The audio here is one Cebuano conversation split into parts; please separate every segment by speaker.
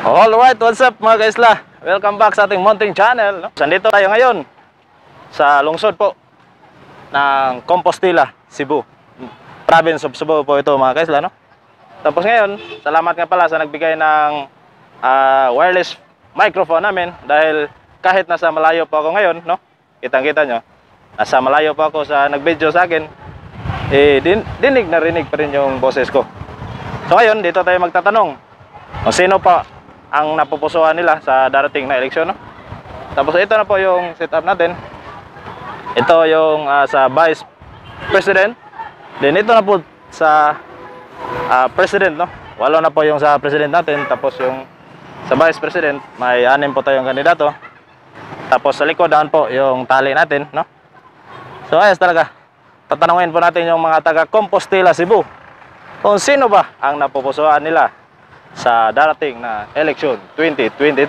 Speaker 1: Alright, what's up, mga kaisla? Welcome back sa ating munting channel. No? Nandito tayo ngayon sa lungsod po ng Compostela, Cebu. Province of Cebu po ito, mga kaisla. No? Tapos ngayon, salamat nga pala sa nagbigay ng wireless microphone namin dahil kahit nasa malayo po ako ngayon, no? Kitang-kita nyo, nasa malayo po ako sa nag-video sa akin, eh, dinig na rinig pa rin yung boses ko. So ngayon, dito tayo magtatanong kung sino pa ang napupusuan nila sa darating na eleksyon, no? Tapos ito na po yung setup natin. Ito yung sa Vice President. Then ito na po sa President, no? Walo na po yung sa President natin. Tapos yung sa Vice President, may 6 po tayong kandidato. Tapos sa likod daan po yung tali natin, no? So ayos talaga. Tatanungin po natin yung mga taga Compostela, Cebu, kung sino ba ang napupusuan nila sa darating na election 2022.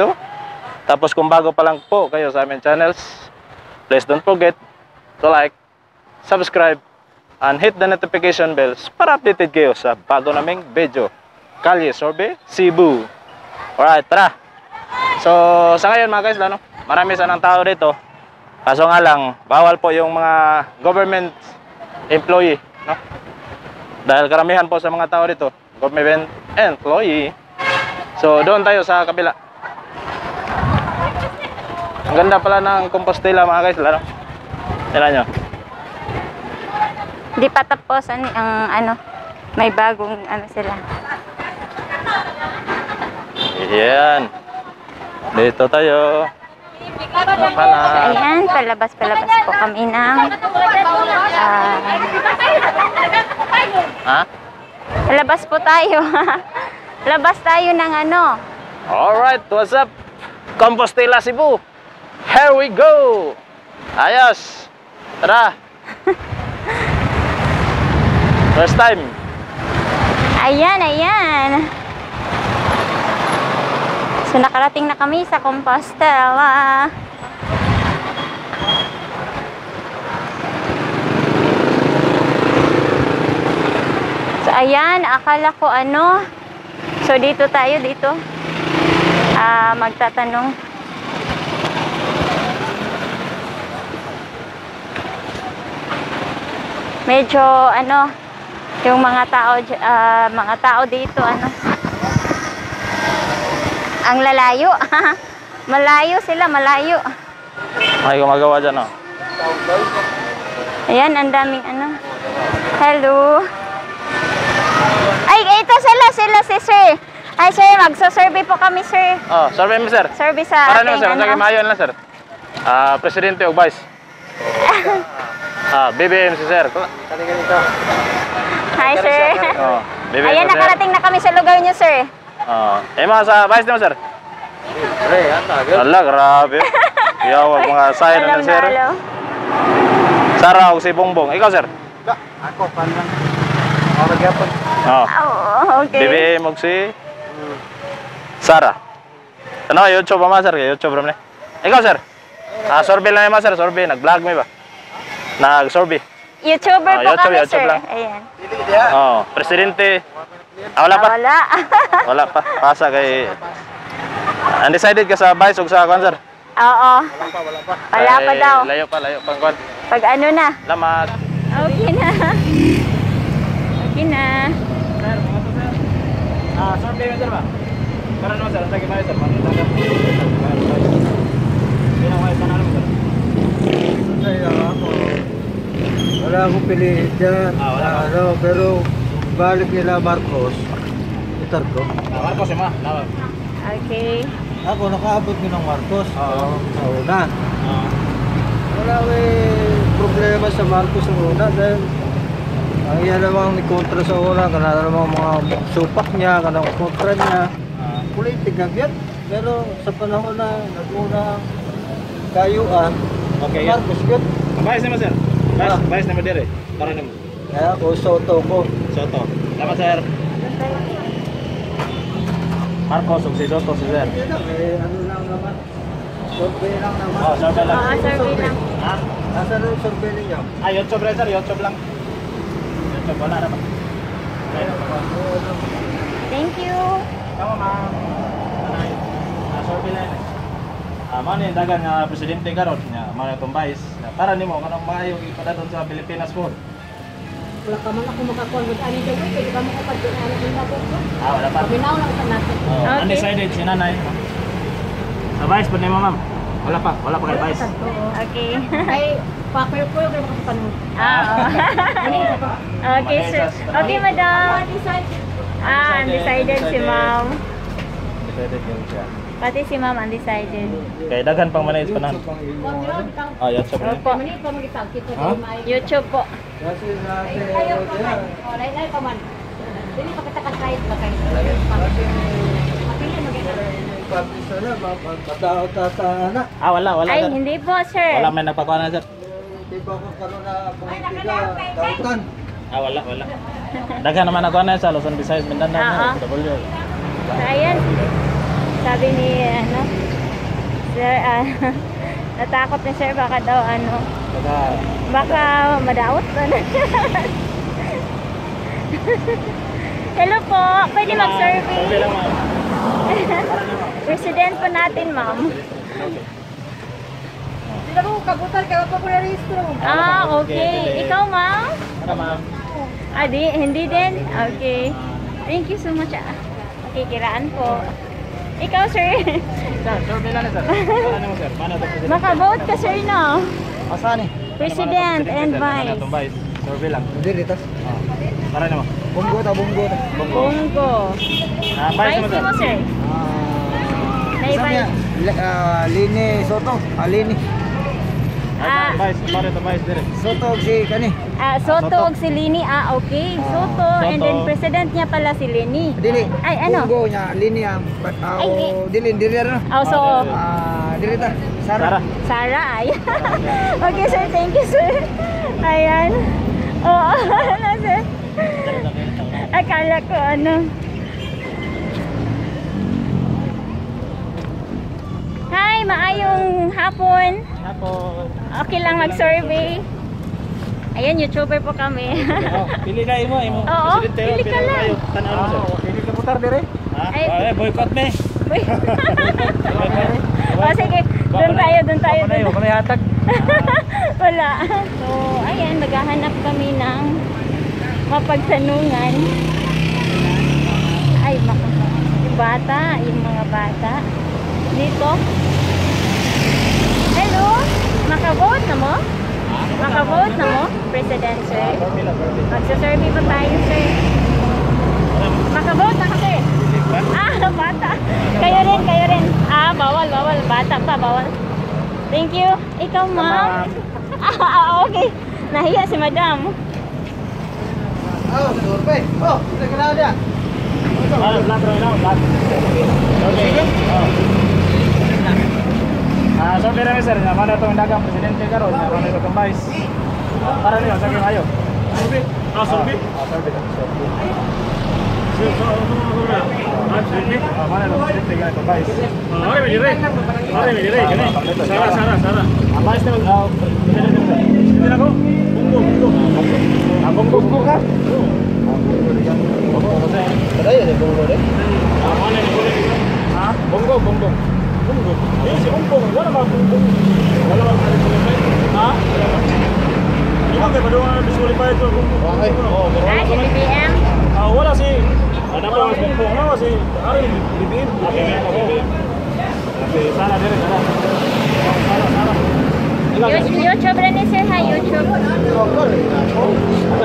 Speaker 1: Tapos kung bago pa lang po kayo sa aming channels, please don't forget to like, subscribe, and hit the notification bells para updated kayo sa bago naming video. Kalye Survey, Cebu. Alright, tara! So, sa ngayon, mga guys, no, marami sanang tao dito. Kaso nga lang, bawal po yung mga government employee, no? Dahil karamihan po sa mga tao dito, government employee. So, doon tayo sa kabila. Ang ganda pala ng Compostela, mga guys, no? Tignan nyo.
Speaker 2: Hindi pa tapos ang ano, may bagong ano sila.
Speaker 1: Ayan. Dito tayo.
Speaker 2: So, ayan, palabas-palabas po kami ng
Speaker 1: Ha?
Speaker 2: Palabas po tayo. Labas tayo ng ano.
Speaker 1: Alright, what's up? Compostela, Cebu. Here we go. Ayos. Tara. First time.
Speaker 2: Ayan, ayan. So nakarating na kami sa Compostela. So ayan, akala ko ano. So dito tayo, dito. Magtatanong. Medyo ano, yung mga tao dito ano. Ang lalayo. Malayo sila, malayo.
Speaker 1: May gumagawa dyan, no?
Speaker 2: Ayan, ang daming ano. Hello. Ay, ito sila si sir. Ay, sir, magso-survey po kami, sir.
Speaker 1: Oh, survey mo, sir.
Speaker 2: Survey sa
Speaker 1: Para
Speaker 2: ating
Speaker 1: naman, sir.
Speaker 2: ano.
Speaker 1: Ang mayon lang, sir. Presidente o Vice? BBM si sir.
Speaker 2: Hi, sir.
Speaker 1: Oh, BBM.
Speaker 2: Ayan,
Speaker 1: mo, sir.
Speaker 2: nakarating na kami sa lugar niyo, sir.
Speaker 1: Oh, eh mga sa Vice naman, sir. Ala, grabe. Yawag mga sign
Speaker 2: Alam
Speaker 1: na, sir.
Speaker 2: na, alam.
Speaker 1: Sara o si Bongbong. Ikaw, sir?
Speaker 3: Ako, pan lang. Ako gyapon.
Speaker 1: Oh.
Speaker 2: Oh, okay.
Speaker 1: BBM og si Sara. Ano, YouTube ba, ma, sir? YouTube ram ni. Ikaw, sir? Survey lang ma, sir. Survey. Nag-vlog mo ba? Nag-survey.
Speaker 2: YouTuber po
Speaker 1: YouTube,
Speaker 2: kami,
Speaker 1: YouTube
Speaker 2: sir.
Speaker 1: lang.
Speaker 2: Ayan.
Speaker 1: Oh, presidente. Wala pa.
Speaker 2: Wala.
Speaker 1: Wala pa. Pasa kay undecided ka sa Vice o sa kwan, sir?
Speaker 2: Oo.
Speaker 3: Wala pa, wala pa.
Speaker 2: Wala pa
Speaker 1: Ay,
Speaker 2: daw.
Speaker 1: Layo pa, layo pa ang kwan.
Speaker 2: Pag ano na.
Speaker 1: Salamat.
Speaker 2: Okay na. Okay na.
Speaker 1: Sir, mga to, sir. Survey mo, sir ba? Para naman, sir, ang tagay sir. Sir.
Speaker 3: Kaya ako. Wala akong piliin dyan.
Speaker 1: Wala ka.
Speaker 3: Ano, pero balik nila Marcos, itar ko.
Speaker 1: Marcos, ma. Tama.
Speaker 2: Okay.
Speaker 3: Ako, nakaabot ko ng Marcos.
Speaker 1: Oo.
Speaker 3: Sa una. Wala eh, problema sa Marcos sa una dahil ang iya namang ni kontra sa una, kana namang mga supak niya, kanang kontra niya. Politika yan. Pero sa panahon na nag-una ang kayuan,
Speaker 1: Okay.
Speaker 3: Marcos yun.
Speaker 1: Vice naman, sir. Vice, Vice naman dire. Para naman.
Speaker 3: Kaya ako, Soto ko.
Speaker 1: Soto. Salamat, sir. Marcos ug si Soto si sir.
Speaker 3: Hindi lang, eh, ano lang naman. Survey lang naman.
Speaker 1: Oh, survey lang.
Speaker 2: Oo, survey lang.
Speaker 1: Ha?
Speaker 3: Nasaan na yung survey ninyo?
Speaker 1: YouTube rin, sir. YouTube lang. YouTube, wala na ba?
Speaker 2: Thank you.
Speaker 1: Tama, ma'am. Survey lang eh. Mao ni dagan nga presidente karon nya, mao na itong vice. Nya, para nimo kanang maayo ipadayon sa Pilipinas po?
Speaker 4: Wala ka man ako makakuan with ani daw kay di ba mo kapag ano din ako.
Speaker 1: Ah, wala pa.
Speaker 4: Paminaw lang sa natin.
Speaker 1: Oh,
Speaker 2: Okay.
Speaker 1: undecided si nanay. Sa vice po nimo, ma'am? Wala pa, wala pa kay vice.
Speaker 2: Okay.
Speaker 4: Ay pakuyo-kuyo kay makapanon.
Speaker 2: Ah, oo. Okay, sir. Okay, madam. Ah, undecided si ma'am.
Speaker 1: Undecided yun siya.
Speaker 2: Pati si ma'am undecided.
Speaker 1: Kay daghan pang manage panan. Ah, yan sa
Speaker 2: Opo.
Speaker 4: Mani pa magitag kita
Speaker 1: Ha?
Speaker 4: kay may.
Speaker 2: YouTube po.
Speaker 3: Kasi sa
Speaker 4: Ay ayo pa man. Oh, lain pa man. Dili pa kita ka-side ba kay. Mapili magina.
Speaker 3: Publish na matao tata na.
Speaker 1: Ah, wala, wala,
Speaker 2: Ay,
Speaker 1: sir.
Speaker 2: hindi po, sir.
Speaker 1: Wala may nagpakuha na, sir.
Speaker 3: Di ba ko karon na politika dautan.
Speaker 1: Ah, wala, wala. Daghan naman ako na sa Luzon, Visayas, Mindanao,
Speaker 2: Oo.
Speaker 1: W.
Speaker 2: So, ayan. Sabi ni, ano, sir, natakot ni sir, baka daw, ano,
Speaker 1: Baka,
Speaker 2: baka madaot. Ano. Hello po, pwede
Speaker 1: survey
Speaker 2: mag-survey?
Speaker 1: lang, ma'am.
Speaker 2: President po natin, ma'am.
Speaker 4: Di na ko kabutan kay pa ko na rehistro.
Speaker 2: Ah, okay. Ikaw, ma'am?
Speaker 1: Para, ma'am.
Speaker 2: Ah, di, hindi din? Okay. Thank you so much. Ah. Okay, kiraan po. Ikaw, sir.
Speaker 1: Sir, survey lang, sir. Para nimo, sir. Paano ito, presidente?
Speaker 2: Maka-vote ka, sir, no?
Speaker 3: Asa ni?
Speaker 2: President and
Speaker 1: Paano
Speaker 2: vice.
Speaker 1: itong vice? Survey lang.
Speaker 3: Dili tas.
Speaker 1: Oh. Para nimo.
Speaker 3: Bunggo ta, bunggo ta.
Speaker 1: Bongo.
Speaker 2: Bongo.
Speaker 1: Ah, vice
Speaker 2: Vice
Speaker 1: mo, sir.
Speaker 2: mo, sir. May
Speaker 3: Isa niya,
Speaker 2: vice.
Speaker 3: Lini Soto, Lini.
Speaker 2: Ah.
Speaker 1: Vice, para ito vice dire.
Speaker 3: Soto og si kani.
Speaker 2: Ah, Soto og si Lini. Ah, okay. Soto. And then
Speaker 1: Soto.
Speaker 2: president niya pala si Lini.
Speaker 3: Dili.
Speaker 2: Ay, ano?
Speaker 3: Bunggo niya, Lini ang
Speaker 2: Ay, eh.
Speaker 3: oh, dili dili ra.
Speaker 2: Oh, so,
Speaker 3: Ah, dili ta.
Speaker 1: Sara.
Speaker 3: Sara.
Speaker 2: Sara, ay. Okay, sir. Thank you, sir. Ayan. Oo, ano, sir? Akala ko, ano. Hi, maayong hapon.
Speaker 1: Hapon.
Speaker 2: Okay lang mag-survey. Ayan, YouTuber po kami.
Speaker 1: Oh, pili na imo, imo.
Speaker 2: Oo,
Speaker 1: Presidente,
Speaker 2: pili ka lang.
Speaker 1: tayo. Tan-aw mo, sir.
Speaker 3: Dili ka putar dire.
Speaker 1: Ha?
Speaker 2: Ay.
Speaker 1: Ay, boycott me.
Speaker 2: Uy. O, sige. Doon tayo, doon tayo. Doon.
Speaker 1: Wala hatag.
Speaker 2: Wala. So, ayan, maghahanap kami ng mapagtanungan. Ay, maka, yung bata, yung mga bata. Dito. Hello? Maka-vote na mo? Maka-vote na mo, President, sir?
Speaker 1: Survey lang, survey.
Speaker 2: Magsasurvey pa tayo, sir. Maka-vote na ka, sir? Ah, bata. Kayo rin, kayo rin. Ah, bawal, bawal. Bata pa, bawal. Thank you. Ikaw, ma'am? Ah, okay. Nahiya si madam.
Speaker 3: Oh, survey. Oh, kita kenal dia.
Speaker 1: Ah, vlog raw na, vlog. Survey. Oh. Ah, survey lang, sir. Nga mana itong dagang presidente karon, nga mana itong vice. Ah, para niyo sa kayo.
Speaker 5: Survey? Ah, survey?
Speaker 1: Ah, survey lang, survey.
Speaker 5: Ah, survey?
Speaker 1: Ah, mana itong presidente nga itong vice.
Speaker 5: Ah, okay, may dire. Okay, may dire. Gani. Sara, Sara, Sara.
Speaker 1: Ang vice naman, ah, presidente mo, sir.
Speaker 5: Hindi na ko. Bunggo, bunggo.
Speaker 1: Ah, bunggo bunggo ka?
Speaker 3: Padaya de bunggo de.
Speaker 5: Ah, mana ni boleh ni? Ha?
Speaker 1: Bunggo, bunggo.
Speaker 5: Bunggo. Eh, si Bunggo. Wala ba bunggo? Wala ba disqualified? Ha? Wala ba? Iba kay padung ang disqualified ko bunggo.
Speaker 3: Okay.
Speaker 5: Oh, pero
Speaker 2: Ah,
Speaker 5: wala
Speaker 2: si
Speaker 5: ko na.
Speaker 2: BBM.
Speaker 5: Ah, wala si ano pa si Bunggo? Ano si Ari BBM? BBM.
Speaker 1: Okay, Sara dire, Sara.
Speaker 5: Sara, Sara. Ikaw, sir.
Speaker 2: YouTube rin ni sir, ha? YouTube.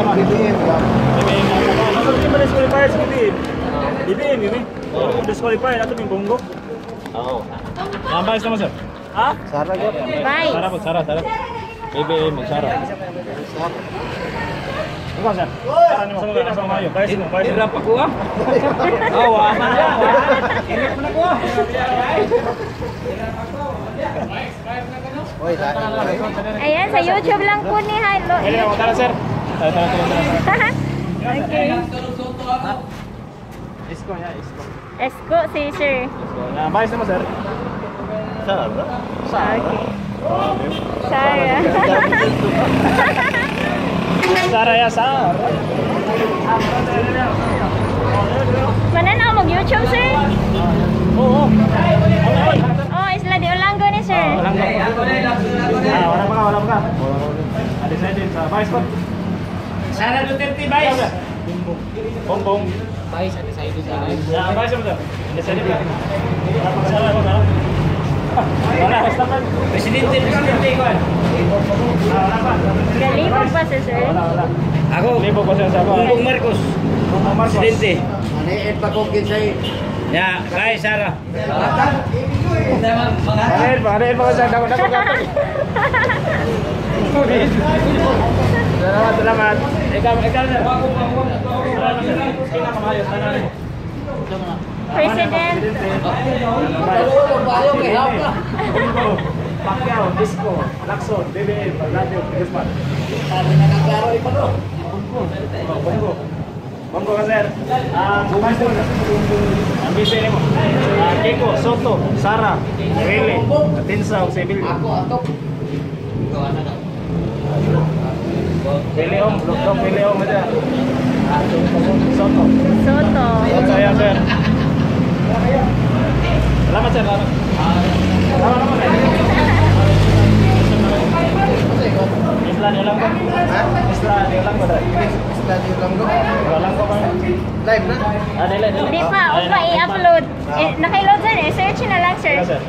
Speaker 3: BBM.
Speaker 1: BBM.
Speaker 5: Ano di ba disqualified si BBM? BBM yun eh. Oh, disqualified ato yung Bunggo.
Speaker 1: Oo. Ang vice naman, sir.
Speaker 5: Ha?
Speaker 3: Sara gyud.
Speaker 2: Vice.
Speaker 1: Sara po, Sara, Sara. BBM, mag Sara. Ikaw, sir. Para nimo, pila sa mayo.
Speaker 5: Vice mo, vice mo.
Speaker 6: pa ko ah. Oh, wa man na. Irap na ko.
Speaker 3: Oy, lain.
Speaker 2: Ayan, sa YouTube lang po ni Hello.
Speaker 1: Pili na mo, tara, sir. Tara, tara, tara, tara.
Speaker 2: Okay.
Speaker 1: Isko niya, isko.
Speaker 2: Esko si sir.
Speaker 1: Isko. Na, vice naman, sir. Sara.
Speaker 2: Okay. Sara.
Speaker 1: Sara ya, Sara.
Speaker 2: Mananaw mag-YouTube, sir?
Speaker 1: Oo. Vice ko.
Speaker 6: Sara Duterte, Vice.
Speaker 1: Bongbong.
Speaker 6: Vice, undecided na.
Speaker 1: Ya, vice mo, sir. Undecided ka. Sara, Sara. Wala, basta pa.
Speaker 6: Presidente, presidente ko.
Speaker 1: Wala pa.
Speaker 2: Galibog pa si sir.
Speaker 1: Wala, wala.
Speaker 6: Ako,
Speaker 1: Libo ko siya sa ako.
Speaker 6: Bongbong Marcos.
Speaker 1: Bongbong Marcos.
Speaker 6: Presidente.
Speaker 3: Maniit pa kong kinsay.
Speaker 6: Ya, kay Sara.
Speaker 1: Pangalit, pangalit pa ko siya. Dako, dako, dako. Salamat, salamat. Ikaw, ikaw, sir. Salamat, sir. Pinakamayos, tanan mo.
Speaker 2: President.
Speaker 1: Bongo, Pacquiao, Disco, Lacson, BBM, Radyo, Guzman. Oh, Bongo. Bongo ka, sir. Ah, vice mo, sir. Ang busy ni mo. Ah, Kiko, Soto, Sara, Willie, Atinsa, o Sibilio. Willie Ong, Dok Willie Ong, sir. Ah, Soto.
Speaker 2: Soto.
Speaker 1: Soto, ayan, sir. Salamat, sir. Salamat. Salamat naman, eh. Isla de Olango. Isla de Olango, dai.
Speaker 3: Isla de Olango.
Speaker 1: Olango ba?
Speaker 3: Live na?
Speaker 1: Ah, dili, dili.
Speaker 2: Hindi pa, o pa i-upload. Eh, naka-load sir eh. Search na lang sir.
Speaker 1: Sige, sir.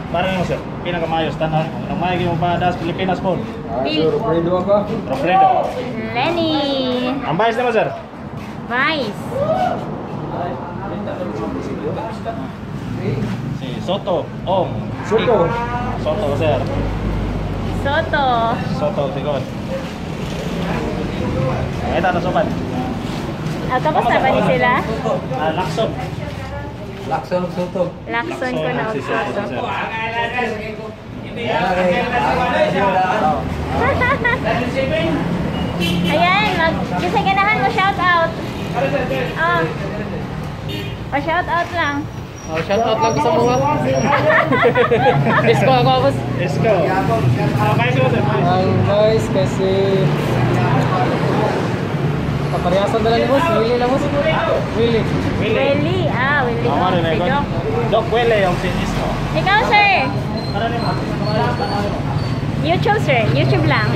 Speaker 1: Para mo, sir. Pinakamayos tanan. Ang may mo pa das Pilipinas po.
Speaker 2: Bill.
Speaker 3: Robredo ako.
Speaker 1: Robredo.
Speaker 2: Lenny.
Speaker 1: Ang vice naman, sir.
Speaker 2: Vice.
Speaker 1: Si Soto, Ong.
Speaker 3: Soto.
Speaker 1: Soto, sir.
Speaker 2: Soto.
Speaker 1: Soto, sigod. Ito, nasupan.
Speaker 2: Ah, tapos na ba ni sila?
Speaker 1: Ah, Lacson.
Speaker 3: Lacson Soto.
Speaker 2: Lacson ko na
Speaker 1: Si
Speaker 2: og
Speaker 1: Soto,
Speaker 2: Soto.
Speaker 1: sir.
Speaker 2: Ayan, mag kasi ganahan mo shout out. Ah. Pa shout out lang.
Speaker 6: Oh, shout out lang sa mga. Isko ako, boss.
Speaker 1: Isko. Ah, vice mo, sir. Vice.
Speaker 6: Ang vice kasi kaparehasan na lang ni boss. Willie lang, boss. Willie.
Speaker 1: Willie.
Speaker 2: Willie. Ah, Willie.
Speaker 1: Tama rin,
Speaker 2: Si
Speaker 1: eh.
Speaker 2: Doc.
Speaker 1: Doc Willie, yung si Isko.
Speaker 2: Ikaw, sir.
Speaker 1: Para ni mo.
Speaker 2: YouTube, sir. YouTube lang.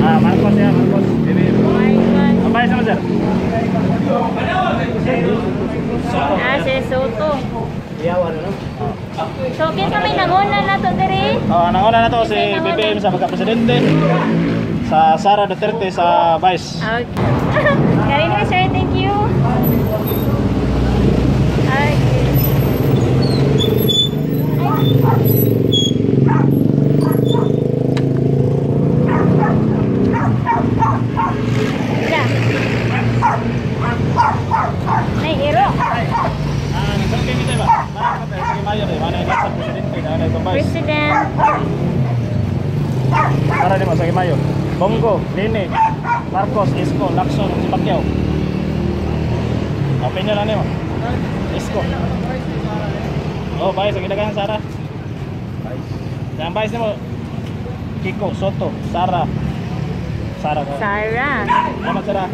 Speaker 1: Ah, Marcos ya, Marcos.
Speaker 2: Marcos.
Speaker 1: Ang vice naman, sir. Soto.
Speaker 2: Ah, si Soto. So, kinsa may nanguna na to diri?
Speaker 1: Oh, nanguna na to si BBM sa pagka-presidente, sa Sara Duterte sa vice.
Speaker 2: Okay. Karino, sir, thank you. Okay. Ay. Nay, iro.
Speaker 1: Ah, nagsabi kita ba? Mana ka sige mayor eh, mana sa presidente, na sa vice.
Speaker 2: President.
Speaker 1: Para di mo sa mayor. Bongo, Lene, Marcos, Isko, Lacson, si Pacquiao. Opinion na nimo. Isko. Oh, vice, ang gidaghan Sara. Vice. Ang vice nimo Kiko, Soto, Sara. Sara ko.
Speaker 2: Sarah.
Speaker 1: Salamat, Sara.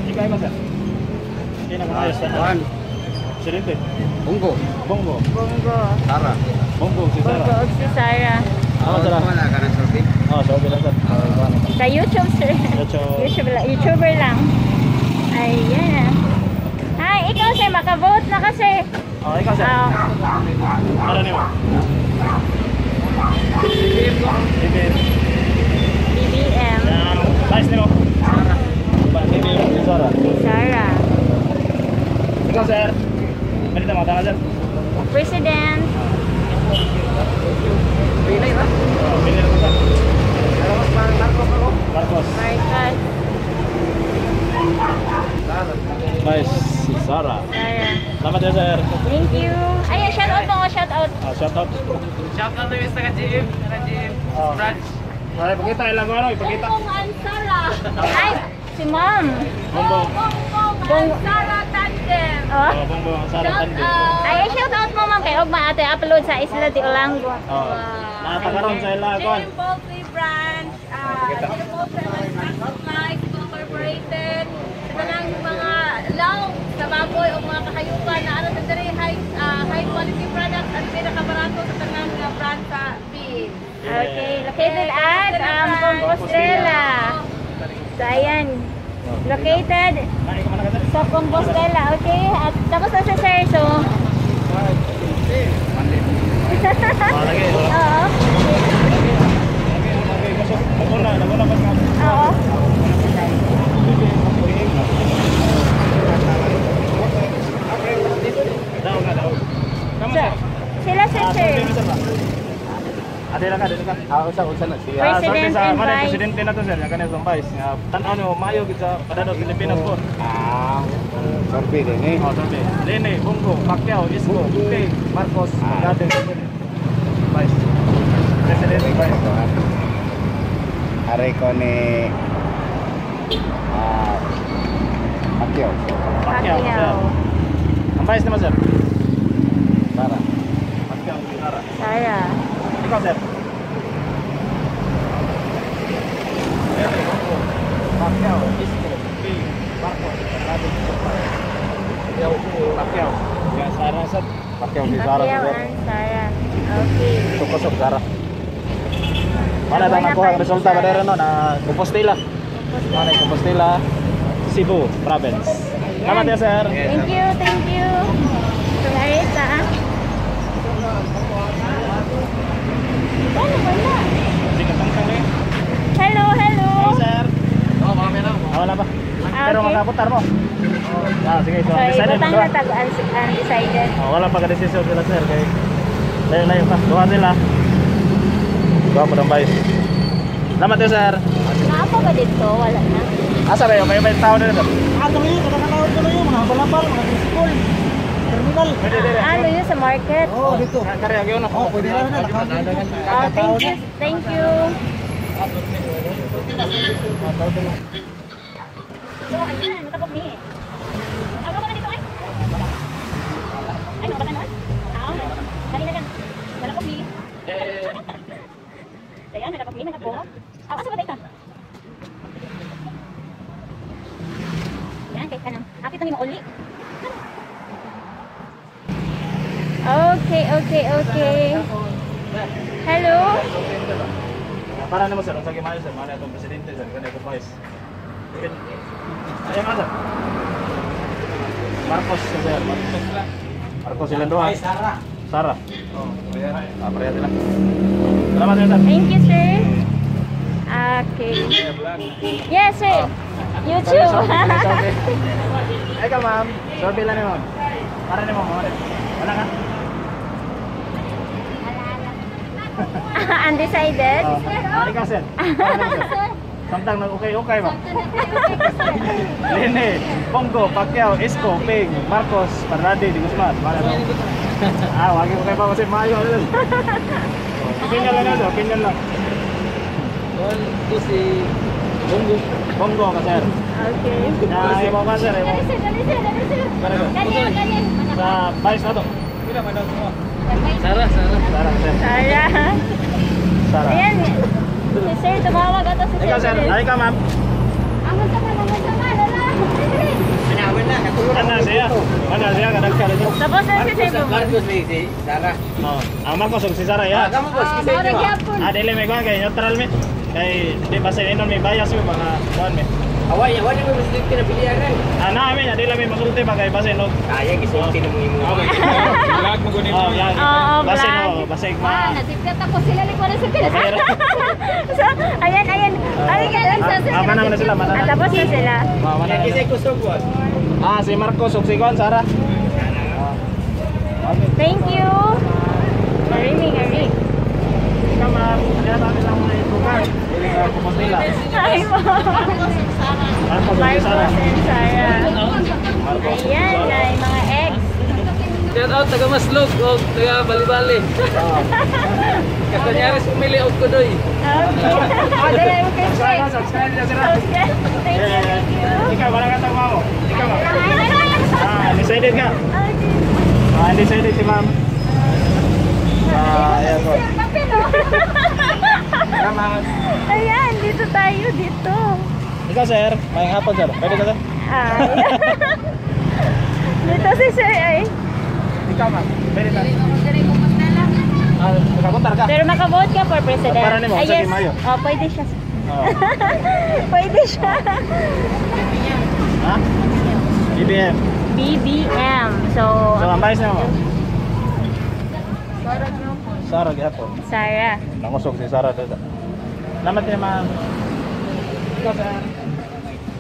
Speaker 1: Ikaw, ikaw, sir. Pinakamayos na.
Speaker 3: Juan.
Speaker 1: Presidente.
Speaker 3: Bongo.
Speaker 1: Bongo.
Speaker 2: Bongo.
Speaker 3: Sara.
Speaker 1: Bongo si Sara.
Speaker 2: Bongo og si Sarah.
Speaker 1: Salamat, Sara.
Speaker 3: Wala ka ng survey.
Speaker 1: Oh, so bilang sir.
Speaker 2: Sa YouTube, sir.
Speaker 1: YouTube.
Speaker 2: YouTube lang. YouTuber lang. Ayan. Hi, ikaw, sir. Maka-vote na ka, sir.
Speaker 1: Oh, ikaw, sir.
Speaker 2: Ah,
Speaker 1: Para nimo. BBM.
Speaker 2: BBM.
Speaker 1: Ang vice nimo. Sara. BBM si Sara.
Speaker 2: Si Sarah.
Speaker 1: Ikaw, sir. Balita mo, tama, sir.
Speaker 2: President.
Speaker 3: Pinay ba?
Speaker 1: Oh, pili na ko, sir.
Speaker 3: Marcos ako.
Speaker 1: Marcos.
Speaker 2: Marcos.
Speaker 1: Vice si Sara.
Speaker 2: Sarah.
Speaker 1: Salamat ya, sir.
Speaker 2: Thank you. Ay, shout out mo. Shout out.
Speaker 1: Ah, shout out.
Speaker 6: Shout out to Mr. GM, GM
Speaker 1: Oh.
Speaker 6: branch.
Speaker 1: Ay, pakita ilang ano, ipakita.
Speaker 2: Ay, si ma'am.
Speaker 1: Bongbong.
Speaker 2: Bong
Speaker 4: Sarah Tandem.
Speaker 2: Oh.
Speaker 1: Oh, Bongbong Sara Tande.
Speaker 2: Ay, shout out mo ma'am kay ugma ate upload sa Isla de Olango.
Speaker 1: Oh. Nakatakaroon sa ila kon.
Speaker 4: JM Poultry Branch, JM Poultry Manufacturing Supply, Incorporated, sa tanang mga law sa sa baboy o mga kahayupan na ano sa diri high quality products at pinakabarato sa tanang nga brand sa PH.
Speaker 2: Okay, located at Compostela. So, ayan. Located sa Compostela, okay? At tapos na si sir, so... Oo. Oo. Sila si sir.
Speaker 1: Ade lang ka, ade lang ka.
Speaker 6: Ah, unsa na siya?
Speaker 2: President
Speaker 1: sa
Speaker 2: and
Speaker 1: mana
Speaker 2: Vice.
Speaker 1: Presidente na to sir, kani sa vice. Nga tan-aw nimo maayo gid sa padano Pilipinas po.
Speaker 6: Ah, survey din eh.
Speaker 1: Oh, sabi. Lene, Bongo, Pacquiao, Isko, Ping, Marcos, Magdadeng, Vice. President and Vice.
Speaker 6: Aray ko ni Pacquiao.
Speaker 1: Pacquiao, sir.
Speaker 2: Pacquiao.
Speaker 1: Ang vice naman sir.
Speaker 6: Sara.
Speaker 1: Pacquiao, Sara.
Speaker 2: Sara.
Speaker 1: Ikaw sir. Lene, Bongo, Pacquiao, Isko, Ping, Marcos, Magdadeng, Pacquiao. Ya, Sara sir. Pacquiao si Sara.
Speaker 2: Pacquiao
Speaker 1: Sir.
Speaker 2: and Sara. Okay.
Speaker 1: Kusog Sara. Wala ba nakuha ang resulta ba no na Compostela. Wala Compostela, Cebu province. Salamat ya sir.
Speaker 2: Thank you, thank you. Tungharit ah. Wala, wala.
Speaker 1: Sige, tangtang eh.
Speaker 2: Hello, hello.
Speaker 1: Hello sir. Oh, wala pa.
Speaker 2: Ah,
Speaker 1: Pero
Speaker 2: okay.
Speaker 1: makaputar mo. Ah, sige. So,
Speaker 2: Sorry,
Speaker 1: undecided
Speaker 2: butang
Speaker 1: mo.
Speaker 2: na tag undecided.
Speaker 1: Oh, wala pa ka-decision sila sir kay layo-layo pa. Duha sila. Duha po ng vice. Salamat ya sir.
Speaker 2: Naapa ba dito? Wala na.
Speaker 1: Asa ba yun? May tao na sir.
Speaker 5: Ah, tuloy, nakakatawad tuloy yung mga balapal, mga tricycle, terminal.
Speaker 1: Pwede, pwede.
Speaker 2: Ah, yun sa market.
Speaker 3: Oh, dito.
Speaker 1: Kaya yun.
Speaker 3: Oh, pwede na na.
Speaker 2: Ah, thank you, thank you. So, ayan, matapok ni. Ako ka na dito ay. Ay, mga bata. Ah, kanina lang. Malakop ni. Ayan, malakop ni, malakop. Ah, asa ba dito? Ayan, kahit kanang. Hapit na ni mauli. Okay. Hello?
Speaker 1: Para naman sir, unsa gimayo sir, mana itong presidente sir, kani itong vice. Ayun nga sir. Marcos sir, Marcos. Marcos silang duha.
Speaker 6: Sara.
Speaker 1: Sara.
Speaker 6: Oh, ayan.
Speaker 1: Ah, pareha sila. Salamat sir.
Speaker 2: Thank you, sir. Okay. Yes, sir. YouTube.
Speaker 1: Ay ka ma'am. Survey lang ni ma'am. Para ni ma'am. Wala ka?
Speaker 2: Undecided?
Speaker 1: Oh. Ikaw sir. Para ni sir. Samtang nag okay ba? Lene, Bongo, Pacquiao, Isko, Ping, Marcos, Parade, Di Guzman. Para no. Ah, wagi ko kay pa kasi maayo. Opinion lang sir, opinion lang.
Speaker 6: Well, ito si Bongo.
Speaker 1: Bongo ka sir.
Speaker 2: Okay.
Speaker 1: Na imo ka sir, imo.
Speaker 2: Dali, sir. Dali, sir. Dali, sir.
Speaker 1: Para sir.
Speaker 2: Dali, dali.
Speaker 1: Sa vice na to.
Speaker 6: Sara, Sara.
Speaker 1: Sara sir.
Speaker 2: Sara.
Speaker 1: Sara.
Speaker 2: Ayan. Si sir, tumawag ato si sir.
Speaker 1: Ikaw sir, ay ka ma'am.
Speaker 2: Ang sama, ang sama, lala.
Speaker 1: Ana siya. Ana siya kadagka rin.
Speaker 2: Tapos na si sir.
Speaker 6: Marcos ni si Sara.
Speaker 1: Oh, ang Marcos ug si Sara ya.
Speaker 6: Kamu boss,
Speaker 4: Ah,
Speaker 6: kisay
Speaker 4: mao ra
Speaker 6: niyo.
Speaker 4: gyapon.
Speaker 1: Ah, dili may kuan kay neutral mi. Kay di ba sa inon may bias mi mga kuan mi.
Speaker 6: Away, away mo presidente na pilihan.
Speaker 1: Ah, na mi, dili mi masulti ba kay basin og
Speaker 6: Kaya gisulti na mo imo.
Speaker 7: Vlog mo gunin
Speaker 1: Oh, vlog.
Speaker 2: Oo,
Speaker 1: Basin
Speaker 2: vlog.
Speaker 1: oh, basig
Speaker 4: Ah,
Speaker 1: ma.
Speaker 4: nasipyat ako sila ni kuno sa sila.
Speaker 2: So, ayan, ayan. Ay,
Speaker 4: ganun sa sir.
Speaker 1: Ah, mana na sila, mana
Speaker 2: Ah,
Speaker 1: na.
Speaker 2: tapos na sila.
Speaker 1: Ah, mana na.
Speaker 6: Kisay kusog boss.
Speaker 1: Ah, si Marcos ug si kuan Sara.
Speaker 2: Thank you. Mariming, mariming.
Speaker 1: Ikaw ma'am, kaya namin lang mga itukan. Dili ka Compostela.
Speaker 2: Hi po.
Speaker 1: Marcos ug si
Speaker 2: Marcos
Speaker 1: Sara.
Speaker 2: and Sara.
Speaker 1: Marcos.
Speaker 2: Ayan, ay mga ex.
Speaker 6: Shout out taga Maslog o taga Balibali. Kastanyares pumili og kudoy.
Speaker 2: Okay. Oh, dala yung kay
Speaker 1: Subscribe, subscribe na sila.
Speaker 2: Thank you, thank you.
Speaker 1: Ikaw, wala ka tama mo. Ikaw ma'am.
Speaker 2: Ay, ay, ay.
Speaker 1: Ah, decided ka.
Speaker 2: Okay.
Speaker 1: Ah, decided si ma'am. Ah, ayan po. Salamat.
Speaker 2: Ayan, dito tayo, dito.
Speaker 1: Ikaw sir, may hapon sir. Pwede ka sir?
Speaker 2: Ay. Dito si sir ay.
Speaker 1: Ikaw, ma'am. Pwede ta. Ah, makapuntar ka.
Speaker 2: Pero makavote ka for president.
Speaker 1: Para nimo,
Speaker 2: Ay,
Speaker 1: sa
Speaker 2: yes.
Speaker 1: Mayo.
Speaker 2: Oh, pwede siya.
Speaker 1: Oo.
Speaker 2: Pwede siya.
Speaker 1: Ha? BBM.
Speaker 2: BBM. So,
Speaker 1: So, ang vice na mo? Sara gihapon.
Speaker 2: Sarah.
Speaker 1: Nangusog si Sara dito. Salamat niya, ma'am. Ikaw, sir.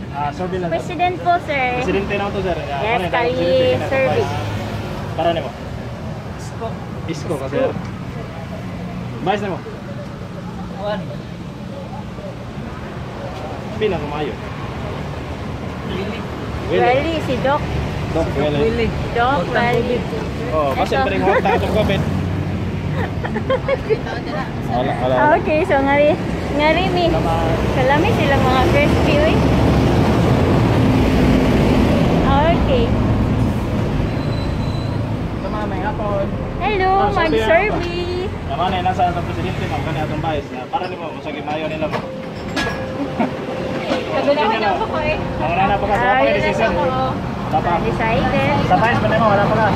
Speaker 1: Ah, survey lang, sir.
Speaker 2: President po, sir.
Speaker 1: Presidente na to, sir. Ah,
Speaker 2: Yes,
Speaker 1: ano yun,
Speaker 2: kay
Speaker 1: presidente na to,
Speaker 2: survey.
Speaker 1: vice. Para nimo. Isko. Isko ka, sir. Vice na mo. Pila kumayo. Willie.
Speaker 2: Welly, si Doc.
Speaker 1: Doc Willie.
Speaker 2: Doc Welly.
Speaker 1: Oh, basin
Speaker 2: Ito.
Speaker 1: pa rin huwag tayo itong COVID. Wala, wala.
Speaker 2: Okay, so ngari ngari mi. Kalami sila mga crispy uy. Okay.
Speaker 1: Tama, may hapon.
Speaker 2: Hello,
Speaker 1: Ah, survey
Speaker 2: mag-survey.
Speaker 1: Naman eh, nasa atong presidente, ma'am, kani atong vice. Na para nimo, masagi mayo nila mo.
Speaker 4: Kagulahan ako ko eh.
Speaker 1: Wala na pa ka, wala pa ka decision. Wala pa.
Speaker 2: Decided.
Speaker 1: Sa vice pa nimo, wala pa ka.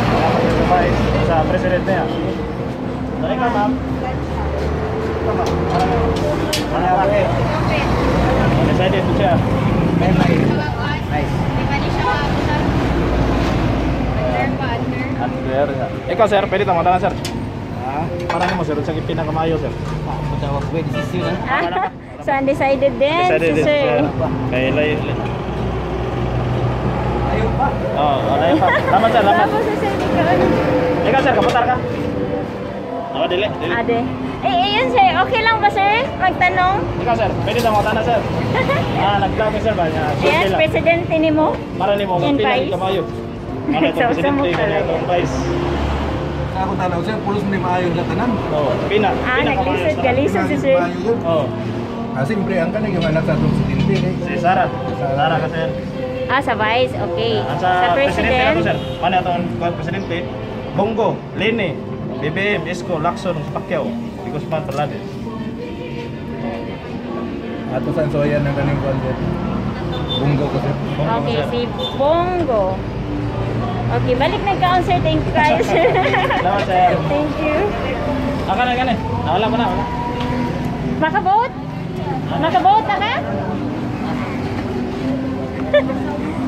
Speaker 1: Wala pa sa vice, sa presidente niya. Dali ka, ma'am. Ikaw, ma'am. Para nimo. Wala pa. Decided to siya.
Speaker 4: Di ba ni siya maabot? Under pa, under.
Speaker 1: Under. Ikaw, sir, pwede tama na, sir. Ha? Para nimo, sir, sa pinakamayo, sir.
Speaker 2: Ah, so undecided din
Speaker 1: Decided
Speaker 2: si
Speaker 1: din,
Speaker 2: sir.
Speaker 1: Kay lay. Ayaw pa. Oo, oh, ayaw pa. Tama, sir, tama.
Speaker 2: Tapos si sir, di ka ano.
Speaker 1: Ikaw, sir, kaputar ka. Oo, dili, dili.
Speaker 2: Ade. Eh, ayun sir, okay lang ba sir? Magtanong?
Speaker 1: Ikaw, sir, pwede tama na, sir. Ah, nag-vlog sir ba? Niya,
Speaker 2: Yes,
Speaker 1: survey lang.
Speaker 2: presidente ni mo.
Speaker 1: Para nimo,
Speaker 2: And
Speaker 1: pila
Speaker 2: vice.
Speaker 1: kamayo. Ano itong
Speaker 2: Sa- sa
Speaker 1: presidente,
Speaker 2: mo
Speaker 1: kani
Speaker 2: talaga.
Speaker 1: itong vice.
Speaker 3: Ako tanaw siya, pulos ni maayo sa tanan.
Speaker 1: Oo, pina.
Speaker 2: Ah,
Speaker 1: Pina kamayo
Speaker 2: naglisod,
Speaker 1: sa-
Speaker 2: galisod si sir.
Speaker 3: Maayo yun.
Speaker 1: Oo,
Speaker 3: Ah, siyempre, ang kanang yung anak sa atong presidente. Eh.
Speaker 1: si Sara. Sara ka, sir.
Speaker 2: Ah, sa vice, okay.
Speaker 1: Ang
Speaker 2: Sa
Speaker 1: sa presidente na to,
Speaker 2: president.
Speaker 1: sir. Ano itong presidente? Bongo, Lene, BBM, Isko, Lacson, Pacquiao, Di Guzman, Parlade.
Speaker 3: Ato sa soya ng kaning kwan sir. Bunggo ko sir.
Speaker 1: Bongo,
Speaker 2: Okay,
Speaker 1: sir.
Speaker 2: si Bongo. Okay, balik na kaon sir. Thank you kayo sir.
Speaker 1: Salamat, sir.
Speaker 2: Thank you.
Speaker 1: Ah, kanan, kanan. Ah, wala pa na, wala.
Speaker 2: Makabote? Makabote na ka?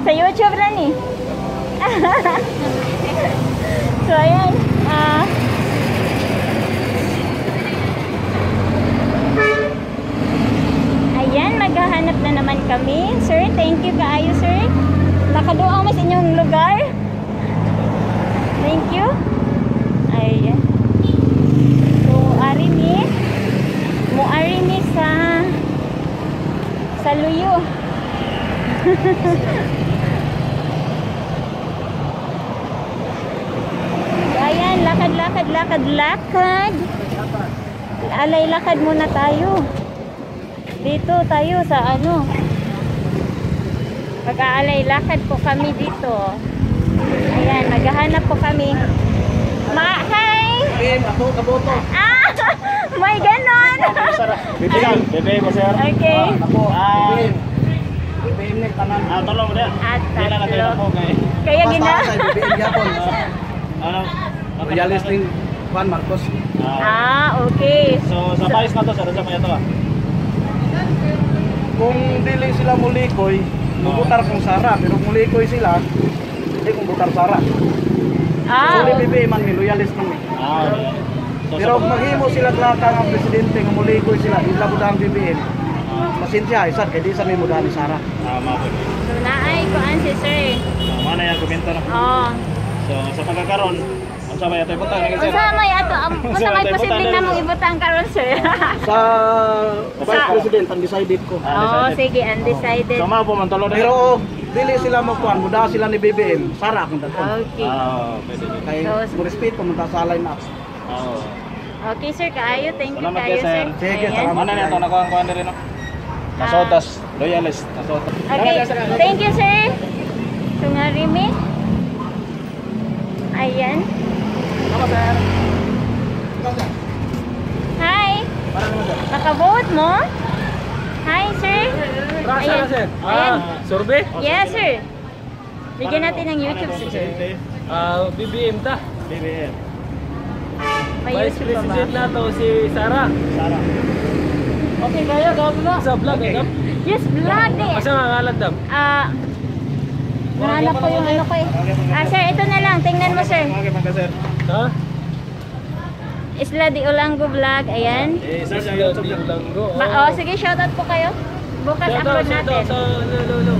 Speaker 2: Sa YouTube lang eh. So, ayan. Ah. Ayan, maghahanap na naman kami. Sir, thank you kaayo, sir. Nakaduang mas inyong lugar. Thank you. Ayan. So, ari mi. Muari mi sa Luyo. So, ayan, lakad, lakad, lakad, lakad. Alay, lakad muna tayo. Dito tayo sa ano. Mag-aalay lakad po kami dito. Ayan, maghahanap po kami. Ma, hi!
Speaker 3: Ako kaboto.
Speaker 2: Ah! May ganon!
Speaker 1: BBM, BBM ko, sir.
Speaker 2: Okay.
Speaker 3: Ako.
Speaker 1: Ah.
Speaker 3: BBM. BBM ni tanan.
Speaker 1: Ah, tulo mo din.
Speaker 2: At
Speaker 1: Di na natin
Speaker 2: tatlo.
Speaker 1: ako kay
Speaker 2: Kaya gina...
Speaker 3: Basta sa BBM gyapon.
Speaker 1: ano?
Speaker 3: Royalist ning Juan Marcos.
Speaker 1: Ah.
Speaker 2: Ah, okay.
Speaker 1: So sa vice na to, sir, sa mga to. Ah.
Speaker 3: Kung dili sila mulikoy, mubutar kong Sara, pero kung mulikoy sila, hindi kong butar Sara.
Speaker 2: Ah,
Speaker 3: So, BBM man mi loyalist man mi.
Speaker 1: Ah, okay. So,
Speaker 3: Pero
Speaker 1: sa,
Speaker 3: kung maghimo sila klaka ang presidente nga mulikoy sila, di sila ang BBM. Pasensya, isan kay di sa mi mudahan ni Sara.
Speaker 1: Ah, mga po.
Speaker 2: So naay kuan si sir.
Speaker 1: Ah, mana yung komento na.
Speaker 2: Oh.
Speaker 1: So sa pagkakaroon, unsa ba yato ibutang ni sir?
Speaker 2: Unsa may ato unsa may posibleng namong ibutang karon sir?
Speaker 3: Sa Vice President undecided ko.
Speaker 1: Ah,
Speaker 2: Oh,
Speaker 1: decided.
Speaker 2: sige, undecided.
Speaker 1: So mao po man tulo na.
Speaker 3: Pero dili sila magkuan, mudahan sila ni BBM, Sara akong dadon.
Speaker 2: Okay.
Speaker 1: Ah, pwede pwede.
Speaker 3: Kay
Speaker 2: So,
Speaker 3: mo respeto man ta sa line up.
Speaker 1: Oo.
Speaker 2: Okay sir, kaayo. Thank you
Speaker 1: Salamat
Speaker 2: kaayo
Speaker 1: kay, sir.
Speaker 2: sir.
Speaker 3: Sige,
Speaker 2: Ayan.
Speaker 3: salamat.
Speaker 1: Mana na ito nakuha ang kuan diri no? Nasotas, loyalist, nasotas.
Speaker 2: Okay, thank you sir. So nga rimi. Ayan.
Speaker 1: Salamat sir.
Speaker 2: Hi. Maka-vote mo? Hi sir. Ayan. Ayan.
Speaker 6: Survey?
Speaker 2: Yes sir. Bigyan natin ng YouTube si sir.
Speaker 6: Ah, BBM ta.
Speaker 5: BBM.
Speaker 2: May
Speaker 6: Vice
Speaker 2: YouTube pa ba?
Speaker 6: President na to si Sara.
Speaker 5: Sara.
Speaker 6: Okay, kaya gabo na. Sa vlog, okay.
Speaker 2: Yes, vlog eh.
Speaker 6: Asa nga ngalan dam?
Speaker 2: Ah, nahanap ko yung ano ko eh. Ah, sir, ito na lang. Tingnan mo, sir.
Speaker 5: Okay, mga sir.
Speaker 6: Ha?
Speaker 2: Isla de Olango Vlog. Ayan.
Speaker 5: Eh, sir, sa YouTube
Speaker 6: Di
Speaker 5: lang.
Speaker 6: Ulango.
Speaker 2: Ba oh, sige, shoutout po kayo. Bukas
Speaker 6: Shout out,
Speaker 2: upload
Speaker 6: shout out
Speaker 2: natin.
Speaker 6: sa lo lo lo.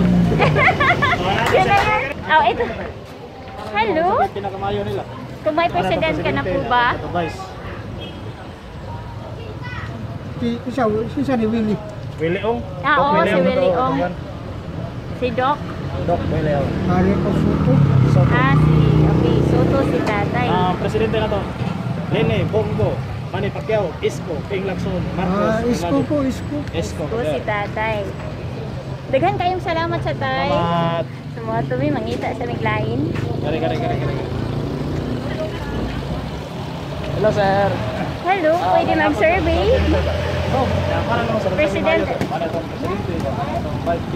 Speaker 2: Yun na yan. Oh, ito. Hello?
Speaker 5: Pinakamayo nila.
Speaker 2: Kung may president ka na po ba?
Speaker 5: Ito, Vice.
Speaker 3: Si ni Willie.
Speaker 5: Willie Ong.
Speaker 2: Ah,
Speaker 5: Doc
Speaker 2: oo, si
Speaker 5: Ong.
Speaker 2: Willie Ong. Si Doc.
Speaker 5: Doc Willie Ong.
Speaker 3: Ari ko Soto.
Speaker 5: Soto.
Speaker 2: Ah, si, okay. Soto si tatay.
Speaker 5: Ah, presidente na to. Lene, Bongo, Manny Pacquiao, Isko, Ping Lacson, Marcos.
Speaker 3: Ah, Isko po, Isko.
Speaker 5: Isko.
Speaker 2: Po si tatay. Daghan kayong salamat sa tay.
Speaker 5: Salamat.
Speaker 2: Sa mga tumi, mangita sa miglain.
Speaker 5: Gari, gari, gari, gari. Hello, sir.
Speaker 2: Hello, pwede mag-survey?
Speaker 5: Oh, para naman sa
Speaker 2: Presidente.
Speaker 5: Para itong presidente. Para itong vice.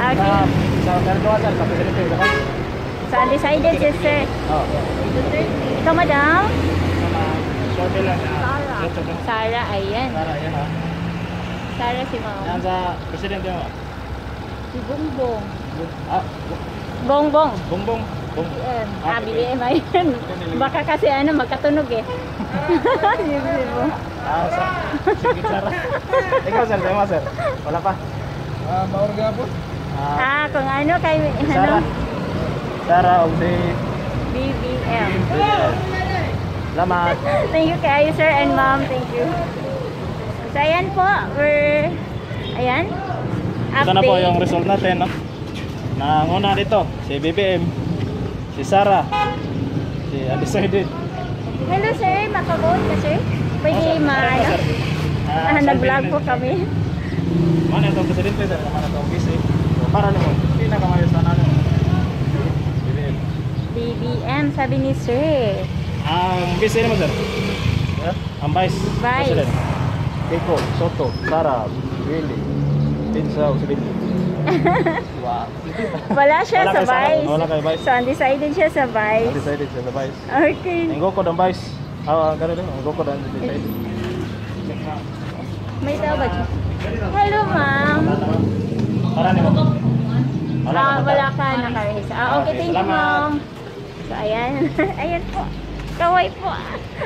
Speaker 2: Okay.
Speaker 5: Sa Merdoa, sir, sa presidente. Diba?
Speaker 2: So, undecided si sir.
Speaker 5: Oh.
Speaker 2: Ikaw, madam?
Speaker 5: Survey lang. YouTube lang.
Speaker 2: Sara, ayan.
Speaker 5: Sara, yan ha.
Speaker 2: Sara si ma'am.
Speaker 5: Yan sa presidente mo.
Speaker 2: Si Bongbong.
Speaker 5: Ah,
Speaker 2: Bongbong.
Speaker 5: Bongbong. Bongbong.
Speaker 2: Ah, BBM, ayun. Baka kasi ano, magkatunog eh. Sibo.
Speaker 5: Ah, sa sige, Sara. Ikaw, sir, sa'yo mo, sir. Wala pa.
Speaker 3: Ah, maorga po.
Speaker 5: Ah,
Speaker 2: Ah, kung ano kay,
Speaker 5: Sara.
Speaker 2: ano,
Speaker 5: Sara, o si
Speaker 2: BBM.
Speaker 5: Salamat.
Speaker 2: Thank you kayo, sir and ma'am. Thank you. So, ayan po. We're, ayan. Update.
Speaker 5: Ito na po yung result natin, no? Nanguna dito, si BBM, si Sara, si Undecided.
Speaker 2: Hello, sir. Maka-vote ka, sir? Pwede ma, ano?
Speaker 5: Ah,
Speaker 2: Ah, nag-vlog po kami.
Speaker 5: Mana itong presidente, sir? Mana itong vice? So, para nimo, pinakamayos na ano. BBM.
Speaker 2: BBM, sabi ni sir.
Speaker 5: Ang vice naman, sir? Yeah? Ang vice,
Speaker 2: Vice.
Speaker 5: president. Kiko, Soto, Sara, Willie, Pinsa, si Billy. Wow.
Speaker 2: Wala siya
Speaker 5: Wala
Speaker 2: sa
Speaker 5: kay Sara.
Speaker 2: vice.
Speaker 5: Wala kay vice.
Speaker 2: So, undecided siya sa vice.
Speaker 5: Undecided siya sa vice.
Speaker 2: Okay.
Speaker 5: Ang goko ng vice. Ah, ganun din. Ang goko ng undecided.
Speaker 2: May tao ba dyan? Hello, ma'am.
Speaker 5: Para nimo. Wala
Speaker 2: Ah,
Speaker 5: ka
Speaker 2: wala ka nakarehis. Ah, okay,
Speaker 5: Okay,
Speaker 2: thank you,
Speaker 5: salamat.
Speaker 2: ma'am. So, ayan. Ayan po. Kaway po.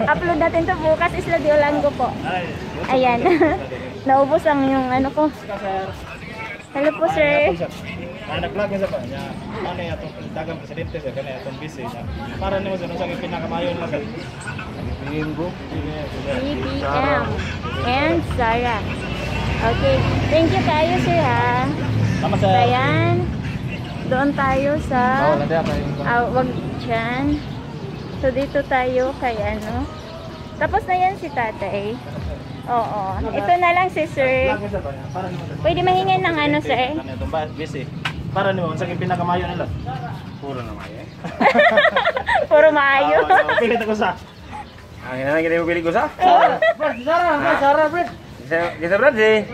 Speaker 2: Upload natin to bukas. Isla de Olango po.
Speaker 5: Ay,
Speaker 2: Ayan. Naubos ang yung ano ko. Hello po, sir.
Speaker 5: Ah, nag-vlog na sa pa. Nya, ano yung atong dagang presidente sir, kani atong vice niya. Para nimo sir, unsa pinakamayo nila sir?
Speaker 3: BBM ko.
Speaker 2: BBM and Sarah. Okay. Thank you kayo, sir, ha.
Speaker 5: Tama
Speaker 2: So,
Speaker 5: sir.
Speaker 2: ayan. Doon tayo sa...
Speaker 5: Bawal na diya kayo.
Speaker 2: Ah, wag dyan. So, dito tayo kay ano. Tapos na yan si tatay. Oo. Ito na lang si sir.
Speaker 5: Vlog na sa pa. Para nimo sir.
Speaker 2: Pwede mahingin ng ano, sir?
Speaker 5: Kani atong vice. Para nimo unsa pinakamayo nila?
Speaker 7: Puro na maayo eh.
Speaker 2: Puro maayo.
Speaker 5: Ah, Pilit ako sa.
Speaker 7: Ang ina kita mo pili ko sa.
Speaker 3: Sara, Sara, Brad.
Speaker 7: Gisa Brad eh.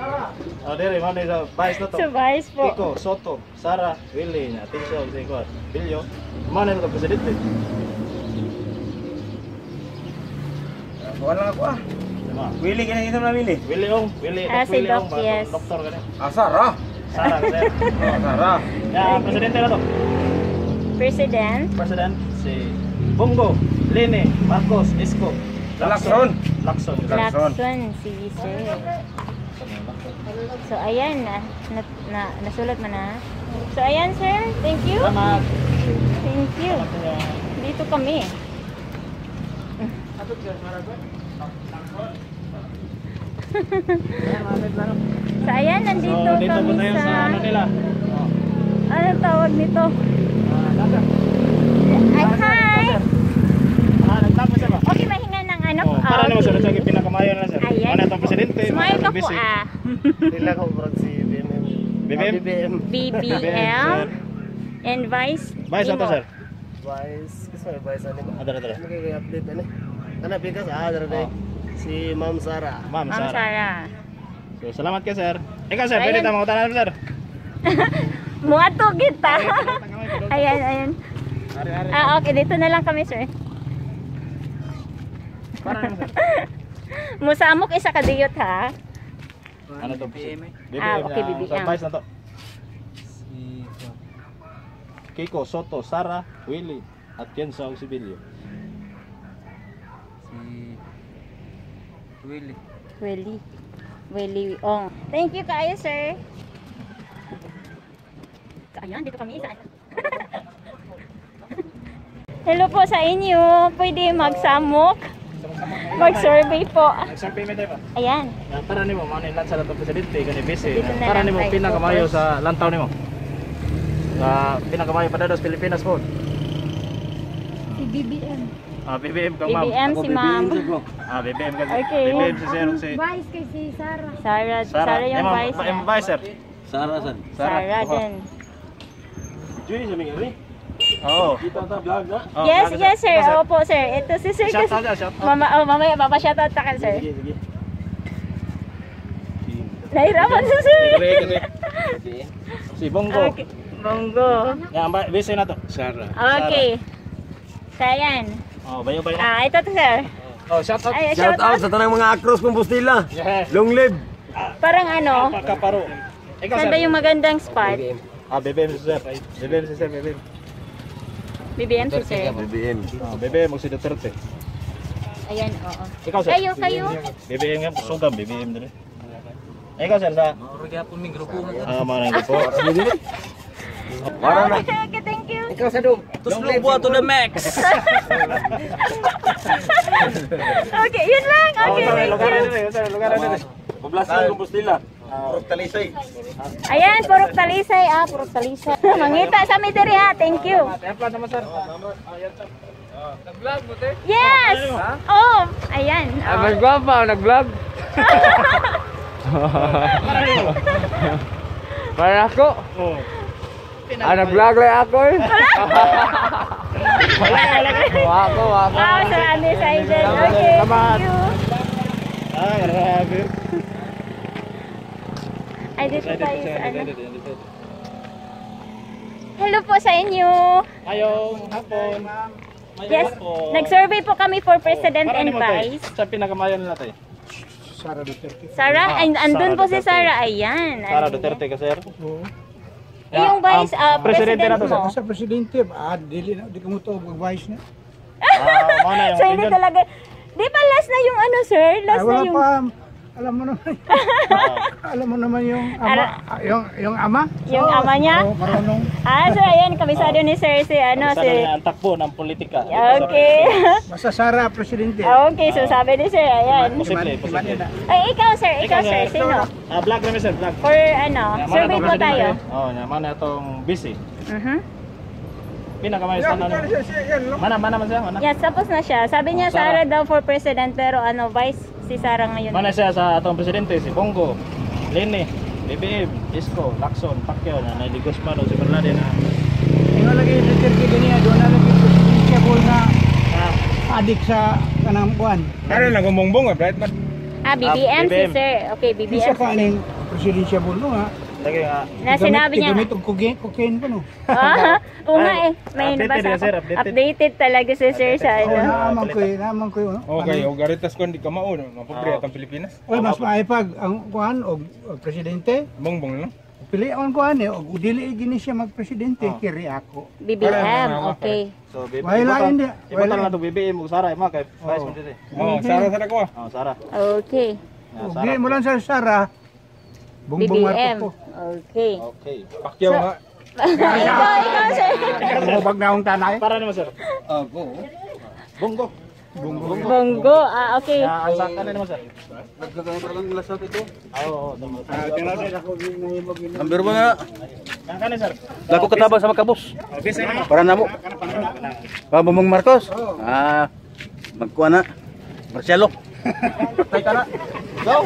Speaker 5: Oh, dire mo sa vice na to.
Speaker 2: Sa vice po.
Speaker 5: Kiko, Soto, Sara, Willie, na Tinso, si Kuan, Bilyo. Mao na itong presidente.
Speaker 7: Bukan lang ako ah.
Speaker 5: Tama.
Speaker 7: Willie kina kita na Willie.
Speaker 5: Willie Ong, Willie,
Speaker 2: Ah,
Speaker 5: Doc
Speaker 2: si
Speaker 5: Willie
Speaker 2: Doc,
Speaker 5: Ong, ba?
Speaker 2: yes.
Speaker 5: Doktor kani.
Speaker 7: Ah, Sara.
Speaker 5: Sara, sir.
Speaker 7: Oh, Sara.
Speaker 5: Ya, presidente na to.
Speaker 2: President.
Speaker 5: President si Bongo, Lene, Marcos, Isko,
Speaker 7: Lacson.
Speaker 5: Lacson.
Speaker 7: Lacson.
Speaker 2: Lacson, si sir. So, ayan na, na, nasulat mo na. So, ayan, sir. Thank you.
Speaker 5: Salamat.
Speaker 2: Thank you. Dito kami. So, ayan, nandito
Speaker 5: So, dito po
Speaker 2: kami
Speaker 5: tayo
Speaker 2: sa...
Speaker 5: sa ano nila.
Speaker 2: Anong tawag nito?
Speaker 5: Ah,
Speaker 2: Ay, hi!
Speaker 5: Ah, nagtapos siya ba?
Speaker 2: Okay, mahinga ng ano.
Speaker 5: Oh, para
Speaker 2: Ah,
Speaker 5: naman
Speaker 2: okay.
Speaker 5: sir, sa pinakamayo na sir.
Speaker 2: Ayan.
Speaker 5: Ano itong presidente?
Speaker 2: Smile
Speaker 5: Ano
Speaker 2: ka
Speaker 5: itong
Speaker 2: po
Speaker 5: vice?
Speaker 2: ah.
Speaker 3: Dila ko brad si BBM.
Speaker 5: BBM?
Speaker 3: BBM.
Speaker 2: BBM and Vice.
Speaker 5: Vice
Speaker 2: Imo.
Speaker 5: ato sir.
Speaker 3: Vice, kasi may vice ano ba?
Speaker 5: Ah, dara dara.
Speaker 3: Ano kaya update ano? Ano bigas ah dara
Speaker 5: Oh.
Speaker 3: Si Ma'am Sara.
Speaker 5: Ma'am
Speaker 2: Ma'am
Speaker 5: Sara.
Speaker 2: Sara.
Speaker 5: So, salamat kay sir. Ikaw sir,
Speaker 2: Ayan.
Speaker 5: pwede tayo mangutanan sir.
Speaker 2: Muadto kita. Ayan, ayan. Ah, okay, dito na lang kami, sir. Musamok isa ka diyot ha.
Speaker 1: Ano to? BBM.
Speaker 2: Ah, okay, BBM.
Speaker 1: Sa vice na to. Kiko, Soto, Sara, Willie, Atienza o Sibilio.
Speaker 7: Si Willie.
Speaker 2: Willie. Willie Ong. Thank you kayo, sir. So, ayan, dito kami isa. Hello po sa inyo. Pwede magsamok. Mag-survey po.
Speaker 1: Nag-survey tayo pa.
Speaker 2: Ayan.
Speaker 1: Para nimo mo ni lansa na to presidente kani busy.
Speaker 2: Dito na
Speaker 1: Para
Speaker 2: lang
Speaker 1: nimo
Speaker 2: tayo
Speaker 1: pinakamayo
Speaker 2: focus.
Speaker 1: sa lantaw nimo. Sa pinakamayo pa sa Pilipinas po.
Speaker 4: Si BBM.
Speaker 1: Ah, BBM kang ma'am.
Speaker 2: BBM si ma'am.
Speaker 1: Ah, BBM kang.
Speaker 2: Okay.
Speaker 1: BBM si sir si
Speaker 4: Vice kay si Sarah.
Speaker 2: Sarah, Sarah yung vice.
Speaker 1: Imong vice sir.
Speaker 6: Sara san.
Speaker 2: Sarah din.
Speaker 5: Joy sa mga rin.
Speaker 1: Oo.
Speaker 5: Kita ta vlog na.
Speaker 1: Oh,
Speaker 2: Yes,
Speaker 1: vlog,
Speaker 2: yes sir.
Speaker 1: Ikaw,
Speaker 2: Opo sir. Ito si sir.
Speaker 1: Shout
Speaker 2: Kasi,
Speaker 1: out, shout out.
Speaker 2: mama, oh, mamaya papa-shoutout ta ka sir.
Speaker 5: Sige, sige.
Speaker 2: Nahirapan si sir.
Speaker 1: Si Bongo.
Speaker 2: Okay. Bongo.
Speaker 1: Yan, busy na to.
Speaker 6: Sara.
Speaker 2: Okay. So, ayan.
Speaker 1: Oh, bayo bayo.
Speaker 2: Ah, ito to sir.
Speaker 1: Oh, shout out.
Speaker 2: Ay,
Speaker 6: Shout out sa tanang mga across Compostela.
Speaker 1: Yeah.
Speaker 6: Long live.
Speaker 2: Parang ano,
Speaker 1: Kaparo. Ikaw
Speaker 2: saan
Speaker 1: sir.
Speaker 2: ba yung magandang spot?
Speaker 1: Ah, BBM si sir. BBM si sir, BBM.
Speaker 2: BBM si sir.
Speaker 6: BBM.
Speaker 1: Ah, BBM si Duterte.
Speaker 2: Ayan, oo.
Speaker 1: Ikaw sir.
Speaker 2: Kayo, kayo.
Speaker 1: BBM nga, kusugam, BBM dali. Ikaw sir sa
Speaker 7: Mauro gyapon ming grupo man.
Speaker 1: Ah, mga nang grupo.
Speaker 2: Okay, okay, thank you.
Speaker 7: Ikaw sa dum. Tuslong buha to the max.
Speaker 2: Okay, yun lang. Okay,
Speaker 1: Oh,
Speaker 2: thank
Speaker 1: lugar
Speaker 2: you.
Speaker 1: dali, sir, lugar dali.
Speaker 5: Poblasyon Compostela. Purok Talisay.
Speaker 2: Ayan, purok talisay. Ah, purok talisay. Mangita sa mi diri ha. Thank you.
Speaker 1: Airplan naman sir.
Speaker 2: Yes! Oh, ayan. Oh.
Speaker 7: Mas gwapa nag-vlog. Para ako.
Speaker 1: Oh.
Speaker 7: Ah, nag-vlog lang ako eh. Wako, wako.
Speaker 2: Wow, salamat sa idol. Okay, thank you.
Speaker 1: Ah, grabe.
Speaker 2: Ay, dito tayo sa ano. Hello po sa inyo.
Speaker 1: Ayong hapon. Mayong
Speaker 2: Yes,
Speaker 1: hapon.
Speaker 2: nag-survey po kami for president
Speaker 1: Para
Speaker 2: and
Speaker 1: nimo, tay.
Speaker 2: vice.
Speaker 1: Sa pinakamayo nila tay.
Speaker 3: Sara Duterte.
Speaker 2: Sarah,
Speaker 1: Ah,
Speaker 2: ay, andun
Speaker 1: Sara
Speaker 2: po si
Speaker 1: Duterte.
Speaker 2: Sarah. Ayan.
Speaker 1: Sara
Speaker 2: andun.
Speaker 1: Duterte ka sir.
Speaker 2: Eh, yung vice,
Speaker 1: Ah, presidente
Speaker 2: president
Speaker 1: na to, sir.
Speaker 2: mo.
Speaker 3: Sa presidente, dili na, di ko mo to mag-vice na.
Speaker 1: Ah, mao na yung
Speaker 2: So, hindi
Speaker 1: opinion.
Speaker 2: talaga. Di ba last na yung ano, sir? Last
Speaker 3: Ay,
Speaker 2: na
Speaker 3: wala
Speaker 2: yung...
Speaker 3: pa, alam mo naman. Alam mo naman yung ama, yung ama.
Speaker 2: Yung ama niya?
Speaker 3: Oo, marunong.
Speaker 2: Ah, so ayan, kabisado ni sir si ano,
Speaker 1: Sa
Speaker 2: si...
Speaker 1: niya ang takbo ng politika. Dito sa
Speaker 2: Okay.
Speaker 3: Basta Sara presidente.
Speaker 2: Okay, so sabi ni sir, ayan.
Speaker 1: Posible, posible.
Speaker 2: Ay, ikaw sir, ikaw sir, sino?
Speaker 1: Ah, vlog namin sir, vlog.
Speaker 2: For ano,
Speaker 1: Yan, mana
Speaker 2: survey
Speaker 1: itong
Speaker 2: po
Speaker 1: presidente.
Speaker 2: tayo.
Speaker 1: Oh, yan, mana itong busy.
Speaker 2: Mhm.
Speaker 1: Pinakamayo sa ano. Mana, mana man siya, mana.
Speaker 2: Yes, tapos na siya. Sabi niya
Speaker 1: Oh, Sarah.
Speaker 2: Sarah daw for president pero ano, vice si Sarah ngayon.
Speaker 1: Mana siya sa atong presidente si Bongo, Lene, BBM, Isko, Lacson, Pacquiao na Nelly Guzman o si Bernardo na.
Speaker 3: Ingon lagi Duterte ganiya doon na lagi presidente na adik sa kanang kuan.
Speaker 7: Ano lang kung bongbong eh, bright man.
Speaker 2: Ah, BBM, si
Speaker 1: BBM.
Speaker 2: sir. Okay, BBM.
Speaker 3: Isa ka aning presidente no nga.
Speaker 1: Lagi nga.
Speaker 2: Na sinabi niya.
Speaker 3: Gamit og cocaine, cocaine ko no.
Speaker 2: Ah, oo nga eh. May
Speaker 1: Updated
Speaker 2: nabasa
Speaker 1: yan, sir,
Speaker 2: ako.
Speaker 1: updated.
Speaker 2: Updated talaga si sir sa
Speaker 3: Oh,
Speaker 2: ano.
Speaker 3: naaman ko eh, naaman ko yun.
Speaker 7: Okay, og garitas ko hindi ka mao, mapobre atong Pilipinas.
Speaker 3: Oy, mas maipag ang kuan og presidente.
Speaker 7: Bongbong lang.
Speaker 3: Pilion ko ani og dili gini siya magpresidente kiri ako.
Speaker 2: BBM, okay.
Speaker 1: So, BBM.
Speaker 3: Wala hindi.
Speaker 1: Ibutan lang itong BBM ug Sara ima kay vice man dito.
Speaker 7: Oh, Sara Sara ko ah.
Speaker 1: Oh, Sara.
Speaker 2: Okay.
Speaker 1: Yan,
Speaker 3: Og
Speaker 1: Sara.
Speaker 3: dili mo lang sa Sara. Bongbong
Speaker 2: BBM.
Speaker 3: Marcos ko.
Speaker 2: Okay.
Speaker 1: Okay.
Speaker 7: Pacquiao nga.
Speaker 2: Ikaw, sir.
Speaker 3: Mubag na akong tanay.
Speaker 1: Para nimo sir.
Speaker 6: Ako.
Speaker 1: Bongo.
Speaker 2: Bongo. Ah, okay.
Speaker 1: Ya, ang sa kanan nimo sir.
Speaker 6: Nagkakaroon lang lasap ito.
Speaker 1: Ah, oo, oo.
Speaker 6: Number ba nga?
Speaker 1: Ang kanan sir.
Speaker 6: Dako katabang sa makabos.
Speaker 1: Oh, busy nimo.
Speaker 6: Para namo. Pa Bongbong Marcos. Ah, magkuha na. Marcelo. Patay ka na. Go.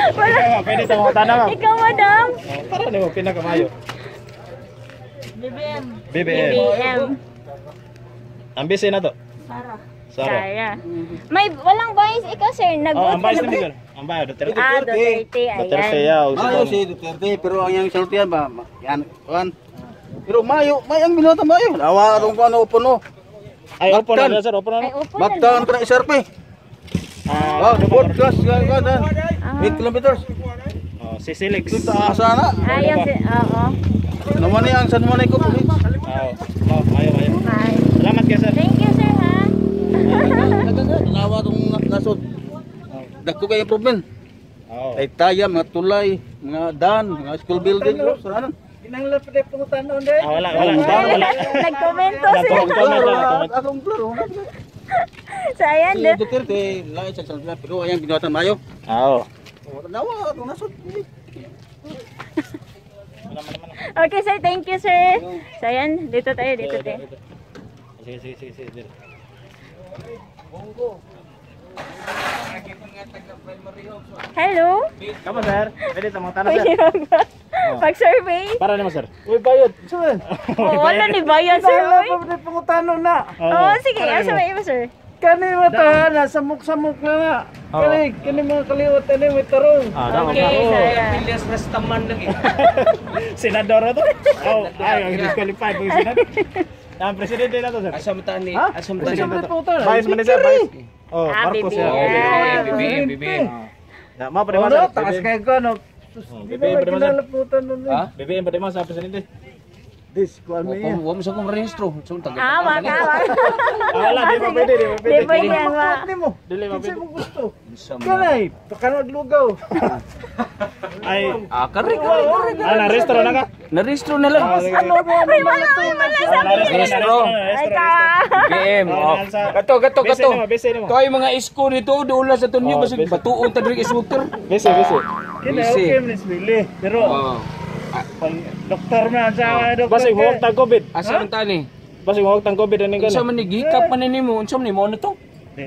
Speaker 1: Ikaw, pwede sa mga tanong.
Speaker 2: Ikaw, madam.
Speaker 1: Oh, para nimo pinakamayo. BBM. BBM.
Speaker 2: BBM.
Speaker 1: Ang busy na to.
Speaker 4: Sarah.
Speaker 1: Sara.
Speaker 2: Sara. May walang vice ikaw, sir.
Speaker 1: Oh,
Speaker 2: Nag-vote
Speaker 1: ang vice
Speaker 2: ka na
Speaker 1: ni
Speaker 2: ba?
Speaker 1: Miguel. Ang vice Duterte.
Speaker 2: Ah, Duterte. Ayan.
Speaker 1: Duterte ya. Og si
Speaker 6: Mayo si Duterte pero ang iyang sultian ba yan kuan. Pero mayo, may ang binuhatan mayo. Awa atong kuan opo no.
Speaker 1: Ay, opo na
Speaker 6: Baktan.
Speaker 1: sir, opo na.
Speaker 2: Ay, opo na.
Speaker 6: Baktan ka na SRP.
Speaker 1: Ah,
Speaker 6: Ah, fourth class kan kan. 8 kilometers.
Speaker 1: oh, si Silix.
Speaker 6: Ito asa na.
Speaker 2: Ayaw si, oo.
Speaker 6: Naman ni ang San Juan ko.
Speaker 1: Oh, oh, ayo ayo.
Speaker 2: Bye.
Speaker 1: Salamat kayo sir.
Speaker 2: Thank you, sir, ha?
Speaker 6: Tanawa tong nasod. Dagko kay improvement.
Speaker 1: Oh.
Speaker 6: Ay taya, mga tulay, mga daan, mga school building, saranan.
Speaker 3: Kinanglan pa tayo pangutanon dahil.
Speaker 1: Ah, wala, wala, wala, wala.
Speaker 2: Nagkomento sila.
Speaker 1: Nag-comment lang, nag-comment.
Speaker 6: Atong klaro.
Speaker 2: So, ayan.
Speaker 6: Si Duterte, lain sa salita, pero ayang binuhatan mayo.
Speaker 1: Oo.
Speaker 6: Tanawa atong nasod.
Speaker 2: Okay, sir. Thank you, sir. So, ayan. Dito tayo, dito tayo.
Speaker 1: Sige, sige, sige, sige. Dito.
Speaker 2: Hello?
Speaker 1: Kamo sir, pwede ta mga tanong
Speaker 2: Pwede
Speaker 1: sir.
Speaker 2: Pag-survey?
Speaker 1: Para nimo sir.
Speaker 3: Uy, bayad. Saan?
Speaker 2: Oh, wala ni bayan, sir.
Speaker 3: Wala
Speaker 2: Oy.
Speaker 3: pa tayo pangutanon na.
Speaker 2: Oo, sige. Asa may iba, sir?
Speaker 3: Kani mata na samok-samok na nga. Kani kani mga kaliwat ani may tarong.
Speaker 1: Ah, dako.
Speaker 2: Okay, sir.
Speaker 1: Senador na to. Oh, ay, ang disqualified pag senador. Ang presidente na to sir.
Speaker 8: Asa man ta ni?
Speaker 3: Ha?
Speaker 8: Asa man ta
Speaker 3: Asa
Speaker 8: ni?
Speaker 3: man pangutanon?
Speaker 1: Vice man sir, vice. Oh,
Speaker 2: Ah,
Speaker 1: Marcos
Speaker 2: BBM.
Speaker 1: sir.
Speaker 8: BBM, BBM.
Speaker 1: Na, mao pa di mo
Speaker 3: Ano,
Speaker 1: sir.
Speaker 3: taas kayo ko ano.
Speaker 1: Oh,
Speaker 3: Di
Speaker 1: BBM
Speaker 3: ba
Speaker 1: pa di mo sir.
Speaker 3: kinala pangutanon
Speaker 8: Ha?
Speaker 1: BBM pa di mo sa presidente.
Speaker 3: This kuan mi.
Speaker 8: Wa mo sa kong rehistro. So taga.
Speaker 2: Ah, wag, ah, wag.
Speaker 1: Ah, wala, di pa pwede, di pa
Speaker 2: Di
Speaker 1: pwede.
Speaker 2: pwede yan, wa.
Speaker 3: Nimo.
Speaker 1: Dili pa
Speaker 3: Kinsa
Speaker 1: pwede.
Speaker 3: mo gusto? Kanay, pakanag lugaw.
Speaker 1: Ay,
Speaker 8: Ah, kare kare kare.
Speaker 1: ah, na-restro na ka?
Speaker 8: Na-rehistro na lang.
Speaker 3: Ano mo ano
Speaker 2: Ay, wala, ay, wala. Sabi niya.
Speaker 8: Rehistro.
Speaker 2: Ay, ka.
Speaker 8: BBM.
Speaker 1: Oh,
Speaker 8: Oh. Kato kato
Speaker 1: Bese
Speaker 8: kato.
Speaker 1: nimo, bese nimo.
Speaker 8: To ay mga isko nito doula sa tunyo
Speaker 1: Oh,
Speaker 8: basig
Speaker 1: bese.
Speaker 8: batuon ta diri iswuter.
Speaker 1: Bese, bese.
Speaker 3: Kini okay man isbili. Pero
Speaker 8: Oh.
Speaker 3: pang doktor na sa doktor.
Speaker 1: Basig huwag tag COVID.
Speaker 8: Asa man ta ni?
Speaker 1: Basig huwag tag COVID aning
Speaker 8: Unsa
Speaker 1: kana.
Speaker 8: man ni gikap man ni nimo? Unsa man ni mo na to?
Speaker 3: Ay,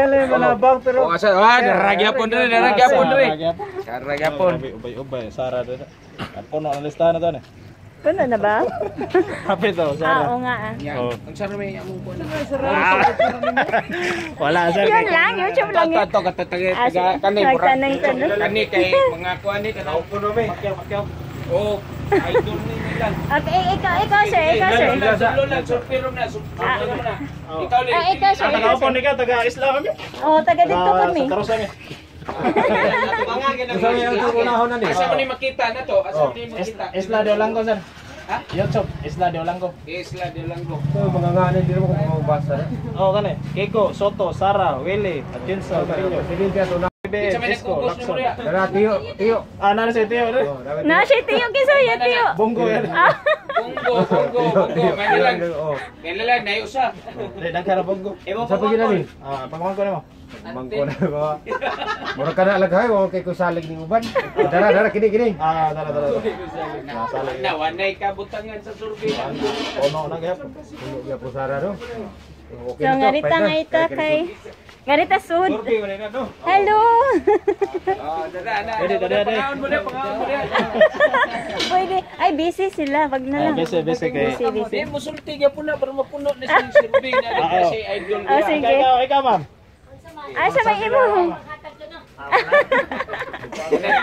Speaker 3: ni manabang pero
Speaker 8: Oh, asa ah daragyapon diri, daragyapon diri. Daragyapon.
Speaker 1: Ubay, ubay, Sara dito. Puno ang listahan na to ni.
Speaker 2: Puno na ba?
Speaker 1: Kapit to,
Speaker 2: Ah,
Speaker 1: Sara.
Speaker 2: oo nga. ah.
Speaker 8: Yan. Unsa ra may among kuan?
Speaker 1: Wala sir.
Speaker 2: Yun lang, YouTube lang yun.
Speaker 8: Tato kato taga
Speaker 2: Ah,
Speaker 8: taga
Speaker 2: sige.
Speaker 8: kani murag
Speaker 2: Magtanong-tanong.
Speaker 8: kani kay mga kuan ni kanang
Speaker 7: Puno me.
Speaker 1: Pakyaw, pakyaw.
Speaker 8: Oh, idol ni nila.
Speaker 2: Okay, ikaw, ikaw, sir. Ikaw, sir.
Speaker 8: Lola, lola, sulpiro na, sulpiro na. Ikaw ni.
Speaker 2: Ah, ikaw, sir.
Speaker 1: Ah,
Speaker 2: Ikaw,
Speaker 1: taga
Speaker 2: sir.
Speaker 1: ni ka, taga Islam kami.
Speaker 2: Oh, taga dito kami.
Speaker 1: Sa Tarosa mi.
Speaker 8: Asa man ni makita na to? Asa man ni makita?
Speaker 1: Isla de Olango sir.
Speaker 8: Ha?
Speaker 1: YouTube, Isla de Olango.
Speaker 8: Isla de Olango.
Speaker 7: Mga nganin dili mo kung mabasa.
Speaker 1: Oh, kani. Kiko, Soto, Sara, Willie, Atienza, Grillo,
Speaker 7: Presidente ato na.
Speaker 1: BBM,
Speaker 8: Kinsa may
Speaker 1: Isko,
Speaker 8: nagkugos
Speaker 1: Lacson.
Speaker 8: nimo diha?
Speaker 7: Dara tiyo, tiyo.
Speaker 1: Ah, nana si Tio. eh.
Speaker 2: Na, siya, tiyo, kinsa ya, tiyo.
Speaker 1: Bongo yan.
Speaker 8: Bongo, bongo, bongo. Manila lang.
Speaker 7: Oh.
Speaker 8: Manila lang nayo usa.
Speaker 1: Dili, daghan na bongo.
Speaker 8: Imo
Speaker 7: Sa pagina ni.
Speaker 1: Ah, pagmangko nimo.
Speaker 7: Mangko na ba. Mura ka na laghay wa kay kusalig ning uban. Dara dara kini kini.
Speaker 1: Ah, tara tara.
Speaker 8: Na wanay kabutangan sa survey.
Speaker 1: Puno na gayapon.
Speaker 7: Puno gyud po sara no. Okay
Speaker 2: So,
Speaker 7: na to,
Speaker 2: ngarita
Speaker 7: pwede na.
Speaker 2: nga ita kay... Ngarita sud. Hello!
Speaker 8: Ah, dara na.
Speaker 1: Dali, dali, dali.
Speaker 8: Pangaon mo na, pangaon mo na.
Speaker 2: Pwede. Ay, busy sila. Wag na lang.
Speaker 1: Ay, busy, busy kay-
Speaker 2: Busy, busy.
Speaker 8: Di mo sulti gyapon na para mapuno na sa survey na
Speaker 1: Ah,
Speaker 8: kasi idol.
Speaker 2: Oh, sige.
Speaker 1: Ikaw, ikaw, ma'am.
Speaker 2: Ay, sa may imo.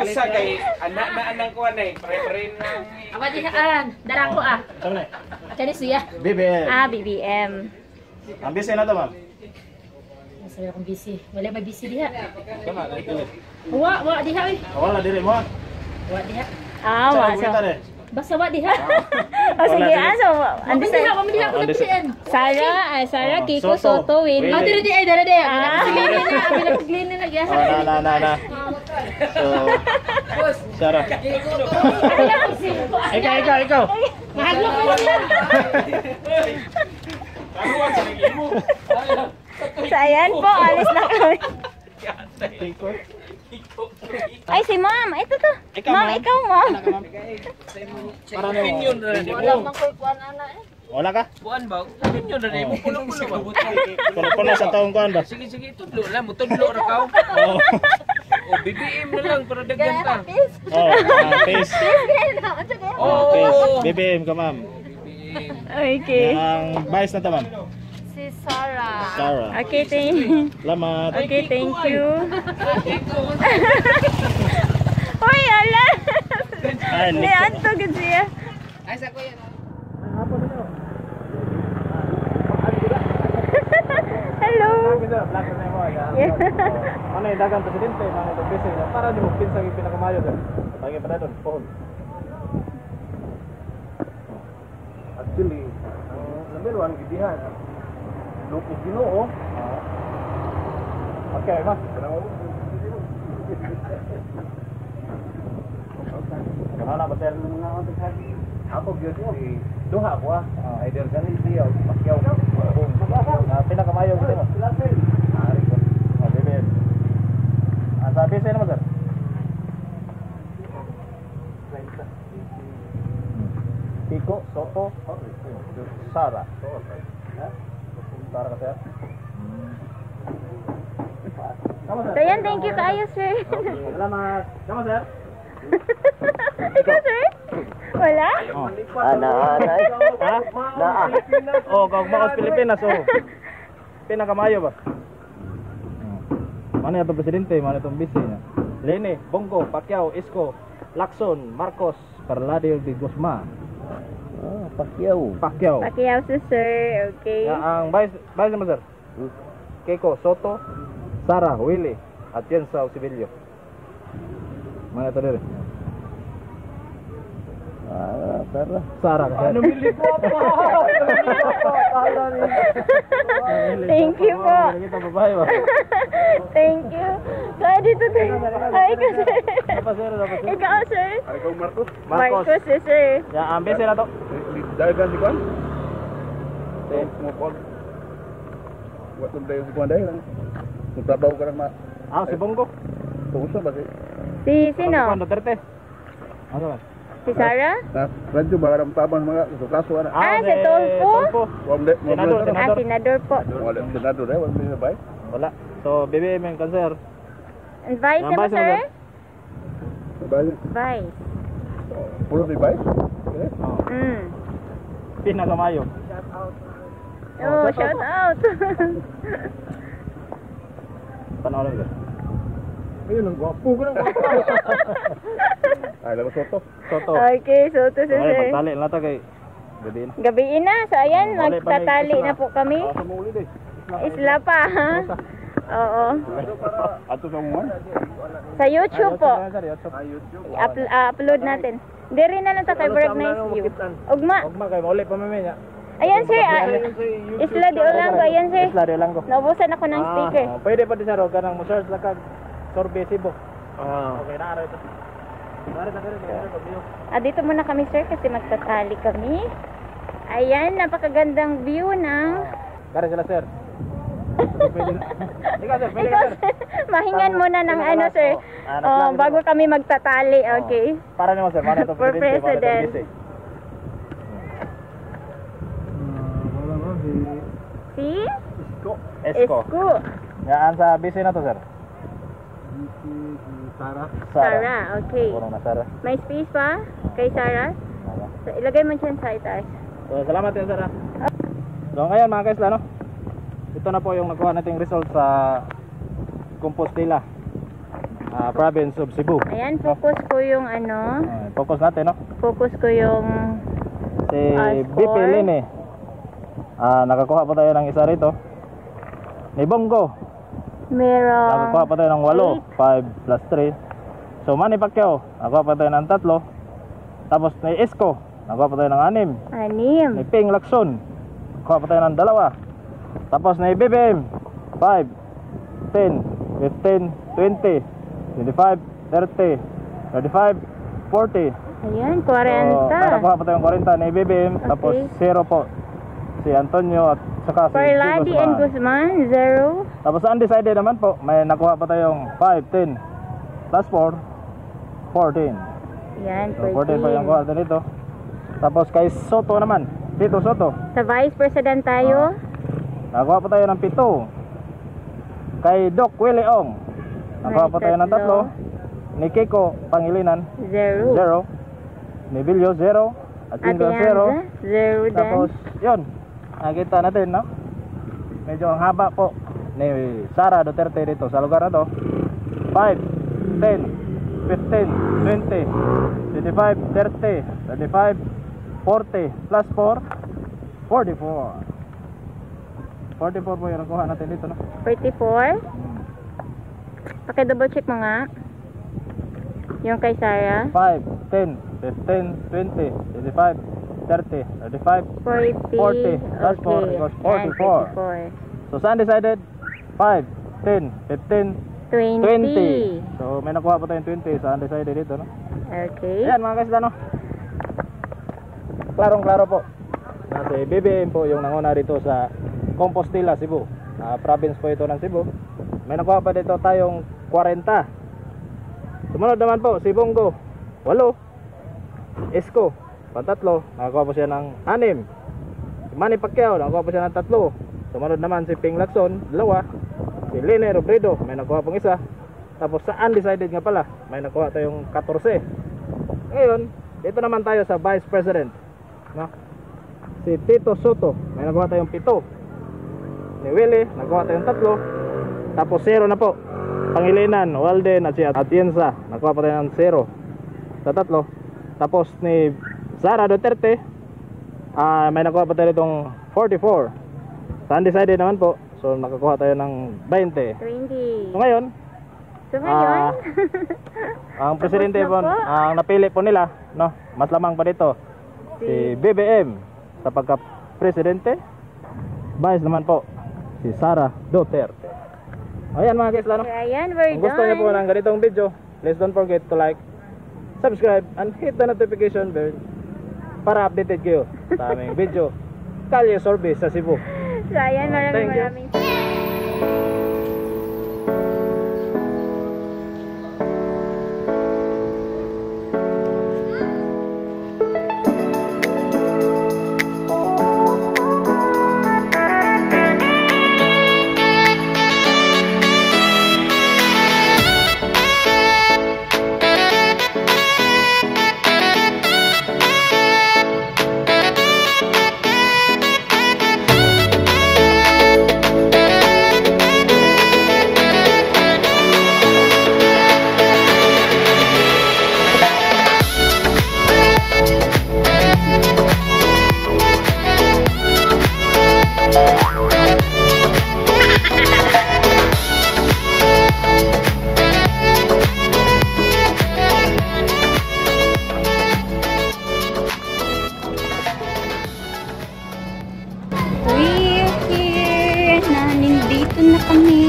Speaker 8: Asa kay anak na anang kuan ay pare-pare na.
Speaker 4: Awa di ah, dara ko ah.
Speaker 1: Sama na.
Speaker 4: Kani siya.
Speaker 1: BBM.
Speaker 2: Ah, BBM.
Speaker 1: Ang busy na to, ma'am.
Speaker 4: Nasa akong busy. Wala may busy diha.
Speaker 1: Kama, nakikilit.
Speaker 4: Wa, wa diha oy.
Speaker 1: Wala diri mo.
Speaker 4: Wa diha.
Speaker 2: Ah, wa.
Speaker 1: Sa
Speaker 2: So,
Speaker 1: so,
Speaker 4: Basta wa diha.
Speaker 2: oh, sige. Ah, so,
Speaker 4: Andi
Speaker 2: andis
Speaker 4: diha, wa diha ko
Speaker 1: Oh, andis-
Speaker 4: napilian.
Speaker 2: Sara, ay, Sara,
Speaker 1: Oh,
Speaker 2: Kiko,
Speaker 1: Soto,
Speaker 2: Soto, Willie.
Speaker 4: Ah, diri di ay dara di.
Speaker 2: Ah.
Speaker 4: Sige na, abi na paglinin na gyud.
Speaker 1: Oh, na na na na. So, Sara.
Speaker 4: Abi na pagsimpo.
Speaker 1: Ikaw, ikaw, ikaw.
Speaker 4: Mahadlok ko niya.
Speaker 2: So, ayan po. Alis na kami. Ay, si ma'am. Ito to.
Speaker 1: Ikaw,
Speaker 2: Ma'am,
Speaker 1: ma'am.
Speaker 2: ikaw, ma'am.
Speaker 1: Para nimo.
Speaker 8: Opinion ra ni mo.
Speaker 1: Wala ka?
Speaker 8: Kuan ba? Opinion ra ni mo puno-puno ba?
Speaker 1: Puno-puno sa taong kuan ba?
Speaker 8: Sige sige tudlo lang, mutudlo ra ka.
Speaker 1: Oo.
Speaker 8: O BBM na lang para daghan ka.
Speaker 1: Oh, ah, face.
Speaker 8: Oh,
Speaker 1: Face. BBM ka, ma'am.
Speaker 8: BBM.
Speaker 2: Okay.
Speaker 1: Ang vice na to, ma'am.
Speaker 4: Sarah.
Speaker 1: Sarah.
Speaker 2: Okay, thank
Speaker 1: Salamat.
Speaker 2: Okay, thank you. Uy, ala!
Speaker 1: Ay,
Speaker 2: Ni Anto, gud siya.
Speaker 8: Ay, sa kuya.
Speaker 2: Hello! Yeah.
Speaker 1: Ano yung dagang presidente, mga itong busy. Para di mo pinsa yung pinakamayo sir. Lagi pa na doon, pohon.
Speaker 3: Actually, ang number 1 gidihan. Lupos Ginoo.
Speaker 1: Okay, ma. Ano na ba sir?
Speaker 3: Ako gyud si duha ko ah. Either ganin siya o Pacquiao.
Speaker 1: Pinakamayo ko mo.
Speaker 3: Ari ko.
Speaker 1: Oh, BBM. Ah, sa busy naman sir. Kiko, Soto, Sara. Sara ka sir? Tama sir.
Speaker 2: So, yan, thank you kaayo, sir.
Speaker 1: Salamat. Tama sir.
Speaker 2: Ikaw, sir? Wala?
Speaker 3: Ah, naa na.
Speaker 1: Ha?
Speaker 3: Naa.
Speaker 1: Oh, kag Makos Pilipinas oh. Pinakamayo ba? Mana itong presidente, mana itong bise niya. Lene, Bongo, Pacquiao, Isko, Lacson, Marcos, Parlade de Guzman,
Speaker 3: Ah, Pacquiao.
Speaker 1: Pacquiao.
Speaker 2: Pacquiao si sir, okay.
Speaker 1: Ya, ang vice naman sir. Keiko, Soto, Sara, Willie, Atienza, Sibilio. Mana ito diri?
Speaker 3: Ah, tara.
Speaker 1: Sara ka sir.
Speaker 2: Thank you po.
Speaker 1: Kita babae ba?
Speaker 2: Thank you. Kaya dito tayo. Ay, ikaw, sir.
Speaker 1: Dapat sir, dapat sir.
Speaker 2: Ikaw, sir.
Speaker 6: Ikaw Marcos.
Speaker 1: Marcos.
Speaker 2: Marcos, si sir.
Speaker 1: Ya, ang bise na to.
Speaker 6: Dagan si Kwan. Mo ko. Wa tong dayon si Kwan dahil. Kung trabaho ka lang ma.
Speaker 1: Ah, si Bongo.
Speaker 6: Tungo ba si?
Speaker 2: Si sino?
Speaker 1: Si Juan Duterte. Ano ba?
Speaker 2: Si Sarah?
Speaker 6: Na radyo ba ram tabang mga kaso ana.
Speaker 2: Ah, si Tolfo?
Speaker 1: Tolfo.
Speaker 6: Wa mo
Speaker 1: Senador,
Speaker 2: Ah,
Speaker 1: senador.
Speaker 2: senador po.
Speaker 6: Wala senador eh, wala may bay.
Speaker 1: Wala. So, BBM yung cancer.
Speaker 2: And vice
Speaker 1: Ang
Speaker 2: naman,
Speaker 1: vice naman,
Speaker 2: sir?
Speaker 6: Bay.
Speaker 2: Vice.
Speaker 6: Pulo di bay.
Speaker 1: Oh. Pinakamayo.
Speaker 2: Oh, shout out.
Speaker 1: Tanaw lang sir.
Speaker 7: Ayun, ang gwapo ko ng gwapo.
Speaker 6: Ay, lago soto.
Speaker 1: Soto.
Speaker 2: Okay, so to si
Speaker 1: So, ay,
Speaker 2: sir.
Speaker 1: pagtali lang ta kay gabi na.
Speaker 2: Gabiin na. So, ayan,
Speaker 1: Wala pa may
Speaker 2: magtatali
Speaker 1: isla.
Speaker 2: na po kami.
Speaker 6: Asa mo ulit eh.
Speaker 2: Isla pa, ha? Oo.
Speaker 6: Ato sa mga.
Speaker 2: Sa YouTube po.
Speaker 1: Sir, YouTube.
Speaker 2: I-upload natin. Diri na lang ta kay Brag Nice View. Ugma.
Speaker 1: Ugma kay mauli pa mami niya.
Speaker 2: Ayan, sir. Ah, Isla de Olango. Ayan, sir.
Speaker 1: Isla de Olango.
Speaker 2: Naubusan ako ng sticker.
Speaker 1: Oh, pwede pa din sir, og kanang mo search lang kag Sorbe Cebu. Okay na araw ito. Dari na dari na view.
Speaker 2: Ah, dito muna kami, sir, kasi magtatali kami. Ayan, napakagandang view ng...
Speaker 1: Kare sila sir. Pwede na. Ikaw sir, pwede
Speaker 2: Ikaw,
Speaker 1: ka sir.
Speaker 2: sir, mahingan muna ng ano, sir.
Speaker 1: Ah,
Speaker 2: Oh, bago kami magtatali, okay?
Speaker 1: Para nimo sir, mana to
Speaker 2: For
Speaker 1: presidente, mana to
Speaker 2: president.
Speaker 1: vice.
Speaker 3: Wala ba si
Speaker 2: Si
Speaker 3: Isko?
Speaker 1: Esko.
Speaker 2: Isko.
Speaker 1: Yaan sa vice na to sir.
Speaker 3: Si Sara.
Speaker 2: Sarah, okay.
Speaker 1: Puro na Sara.
Speaker 2: May space pa kay Sarah? So, ilagay mo dyan sa itaas.
Speaker 1: So, salamat yan, Sara. So, ngayon mga kaisla, no? Ito na po yung nakuha nating result sa Compostela, province of Cebu.
Speaker 2: Ayan, focus ko yung ano,
Speaker 1: Focus natin, no?
Speaker 2: focus ko yung
Speaker 1: Si
Speaker 2: score.
Speaker 1: BP Lene. Nakakuha pa tayo ng isa rito. Ni Bongo,
Speaker 2: merong
Speaker 1: nakakuha pa tayo ng 8, 5 plus 3. So, Manny Pacquiao, nakakuha pa tayo ng 3. Tapos ni Isko, nakakuha pa tayo ng 6.
Speaker 2: 6.
Speaker 1: Ni Ping Lacson, nakakuha pa tayo ng 2. Tapos ni BBM, 5, 10, 15, 20, 25, 30, 35, 40.
Speaker 2: Ayan, 40.
Speaker 1: So, nakakuha pa tayong 40 ni BBM. Tapos 0 po si Antonio at saka si
Speaker 2: Parladi and
Speaker 1: Guzman.
Speaker 2: Guzman, 0.
Speaker 1: Tapos undecided naman po, may nakuha pa tayong 5, 10, plus 4, 14.
Speaker 2: Ayan,
Speaker 1: So 14 po yung
Speaker 2: 14.
Speaker 1: kuha natin dito. Tapos kay Soto naman, Tito Soto,
Speaker 2: Sa Vice President tayo.
Speaker 1: nakakuha pa tayo ng 7. Kay Doc Willie Ong, nakakuha pa tayo ng
Speaker 2: May
Speaker 1: 3. Ni Kiko Pangilinan,
Speaker 2: 0.
Speaker 1: 0. Ni Bilyo, 0. At
Speaker 2: Ate
Speaker 1: Jingle, 0.
Speaker 2: Anza, 0 din.
Speaker 1: Tapos, yun. Nakita natin, no? Medyo ang haba po ni Sara Duterte dito sa lugar na to. 5, 10, 15, 20, 25, 30, 35, 40, plus 4, 44. 44 po yung nakuha natin dito, no?
Speaker 2: 44? Paki-double check mo nga. Yung kay Sarah.
Speaker 1: 5, 10, 15, 20, 25, 30, 35,
Speaker 2: 40.
Speaker 1: 40. Plus 4 equals
Speaker 2: Ayan,
Speaker 1: 44.
Speaker 2: 44.
Speaker 1: So sa undecided, 5, 10, 15,
Speaker 2: 20.
Speaker 1: 20. So may nakuha pa tayong 20 sa undecided dito, no?
Speaker 2: Okay.
Speaker 1: Ayan mga kaisla, no? Klarong klaro po na si BBM po yung nanguna dito sa Compostela, Cebu. Province po ito ng Cebu. May nakuha pa dito tayong 40. Sumunod naman po si Bong Go, 8. Isko, pantatlo, nakakuha po siya ng 6. Si Manny Pacquiao, nakakuha po siya ng 3. Sumunod naman si Ping Lacson, 2. Si Leni Robredo, may nakuha pong 1. Tapos sa undecided nga pala, may nakuha tayong 14. Ngayon, dito naman tayo sa Vice President, no? Si Tito Soto, may nakuha tayong 7. Ni Willie, nakuha tayong 3. Tapos 0 na po. Pangilinan, Walden at si Atienza, nakuha pa tayo ng 0 sa 3. Tapos ni Sara Duterte, may nakuha pa tayo itong 44. Sa undecided naman po, so nakakuha tayo ng 20.
Speaker 2: 20.
Speaker 1: So ngayon,
Speaker 2: So ngayon,
Speaker 1: ang presidente
Speaker 2: na
Speaker 1: po,
Speaker 2: po.
Speaker 1: ang napili po nila, no, mas lamang pa dito si BBM sa pagka-presidente. Vice naman po si Sara Duterte. Ayan mga kaisla, no?
Speaker 2: so ayan, we're
Speaker 1: Kung gusto niyo po
Speaker 2: done.
Speaker 1: ng ganitong video, please don't forget to like, subscribe, and hit the notification bell para updated kayo sa aming video. Kalye Survey sa Cebu.
Speaker 2: So ayan, maraming
Speaker 1: Thank you.
Speaker 2: maraming We're here. Nandito na kami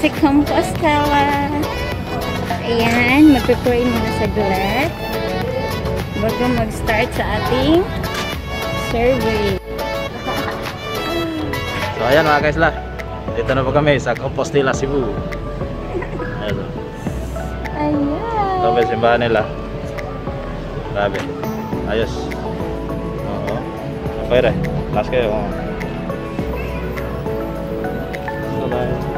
Speaker 2: sa Compostela. Ayan, magpe-pray muna saglit bago mag-start sa ating survey.
Speaker 1: So ayan mga kaisla, dito na po kami sa Compostela, Cebu. Ayan.
Speaker 2: Ayan.
Speaker 1: Ito ba simbahan nila? Grabe. Ayos. Oo. Okay rin. Last kayo. Oo. Bye-bye.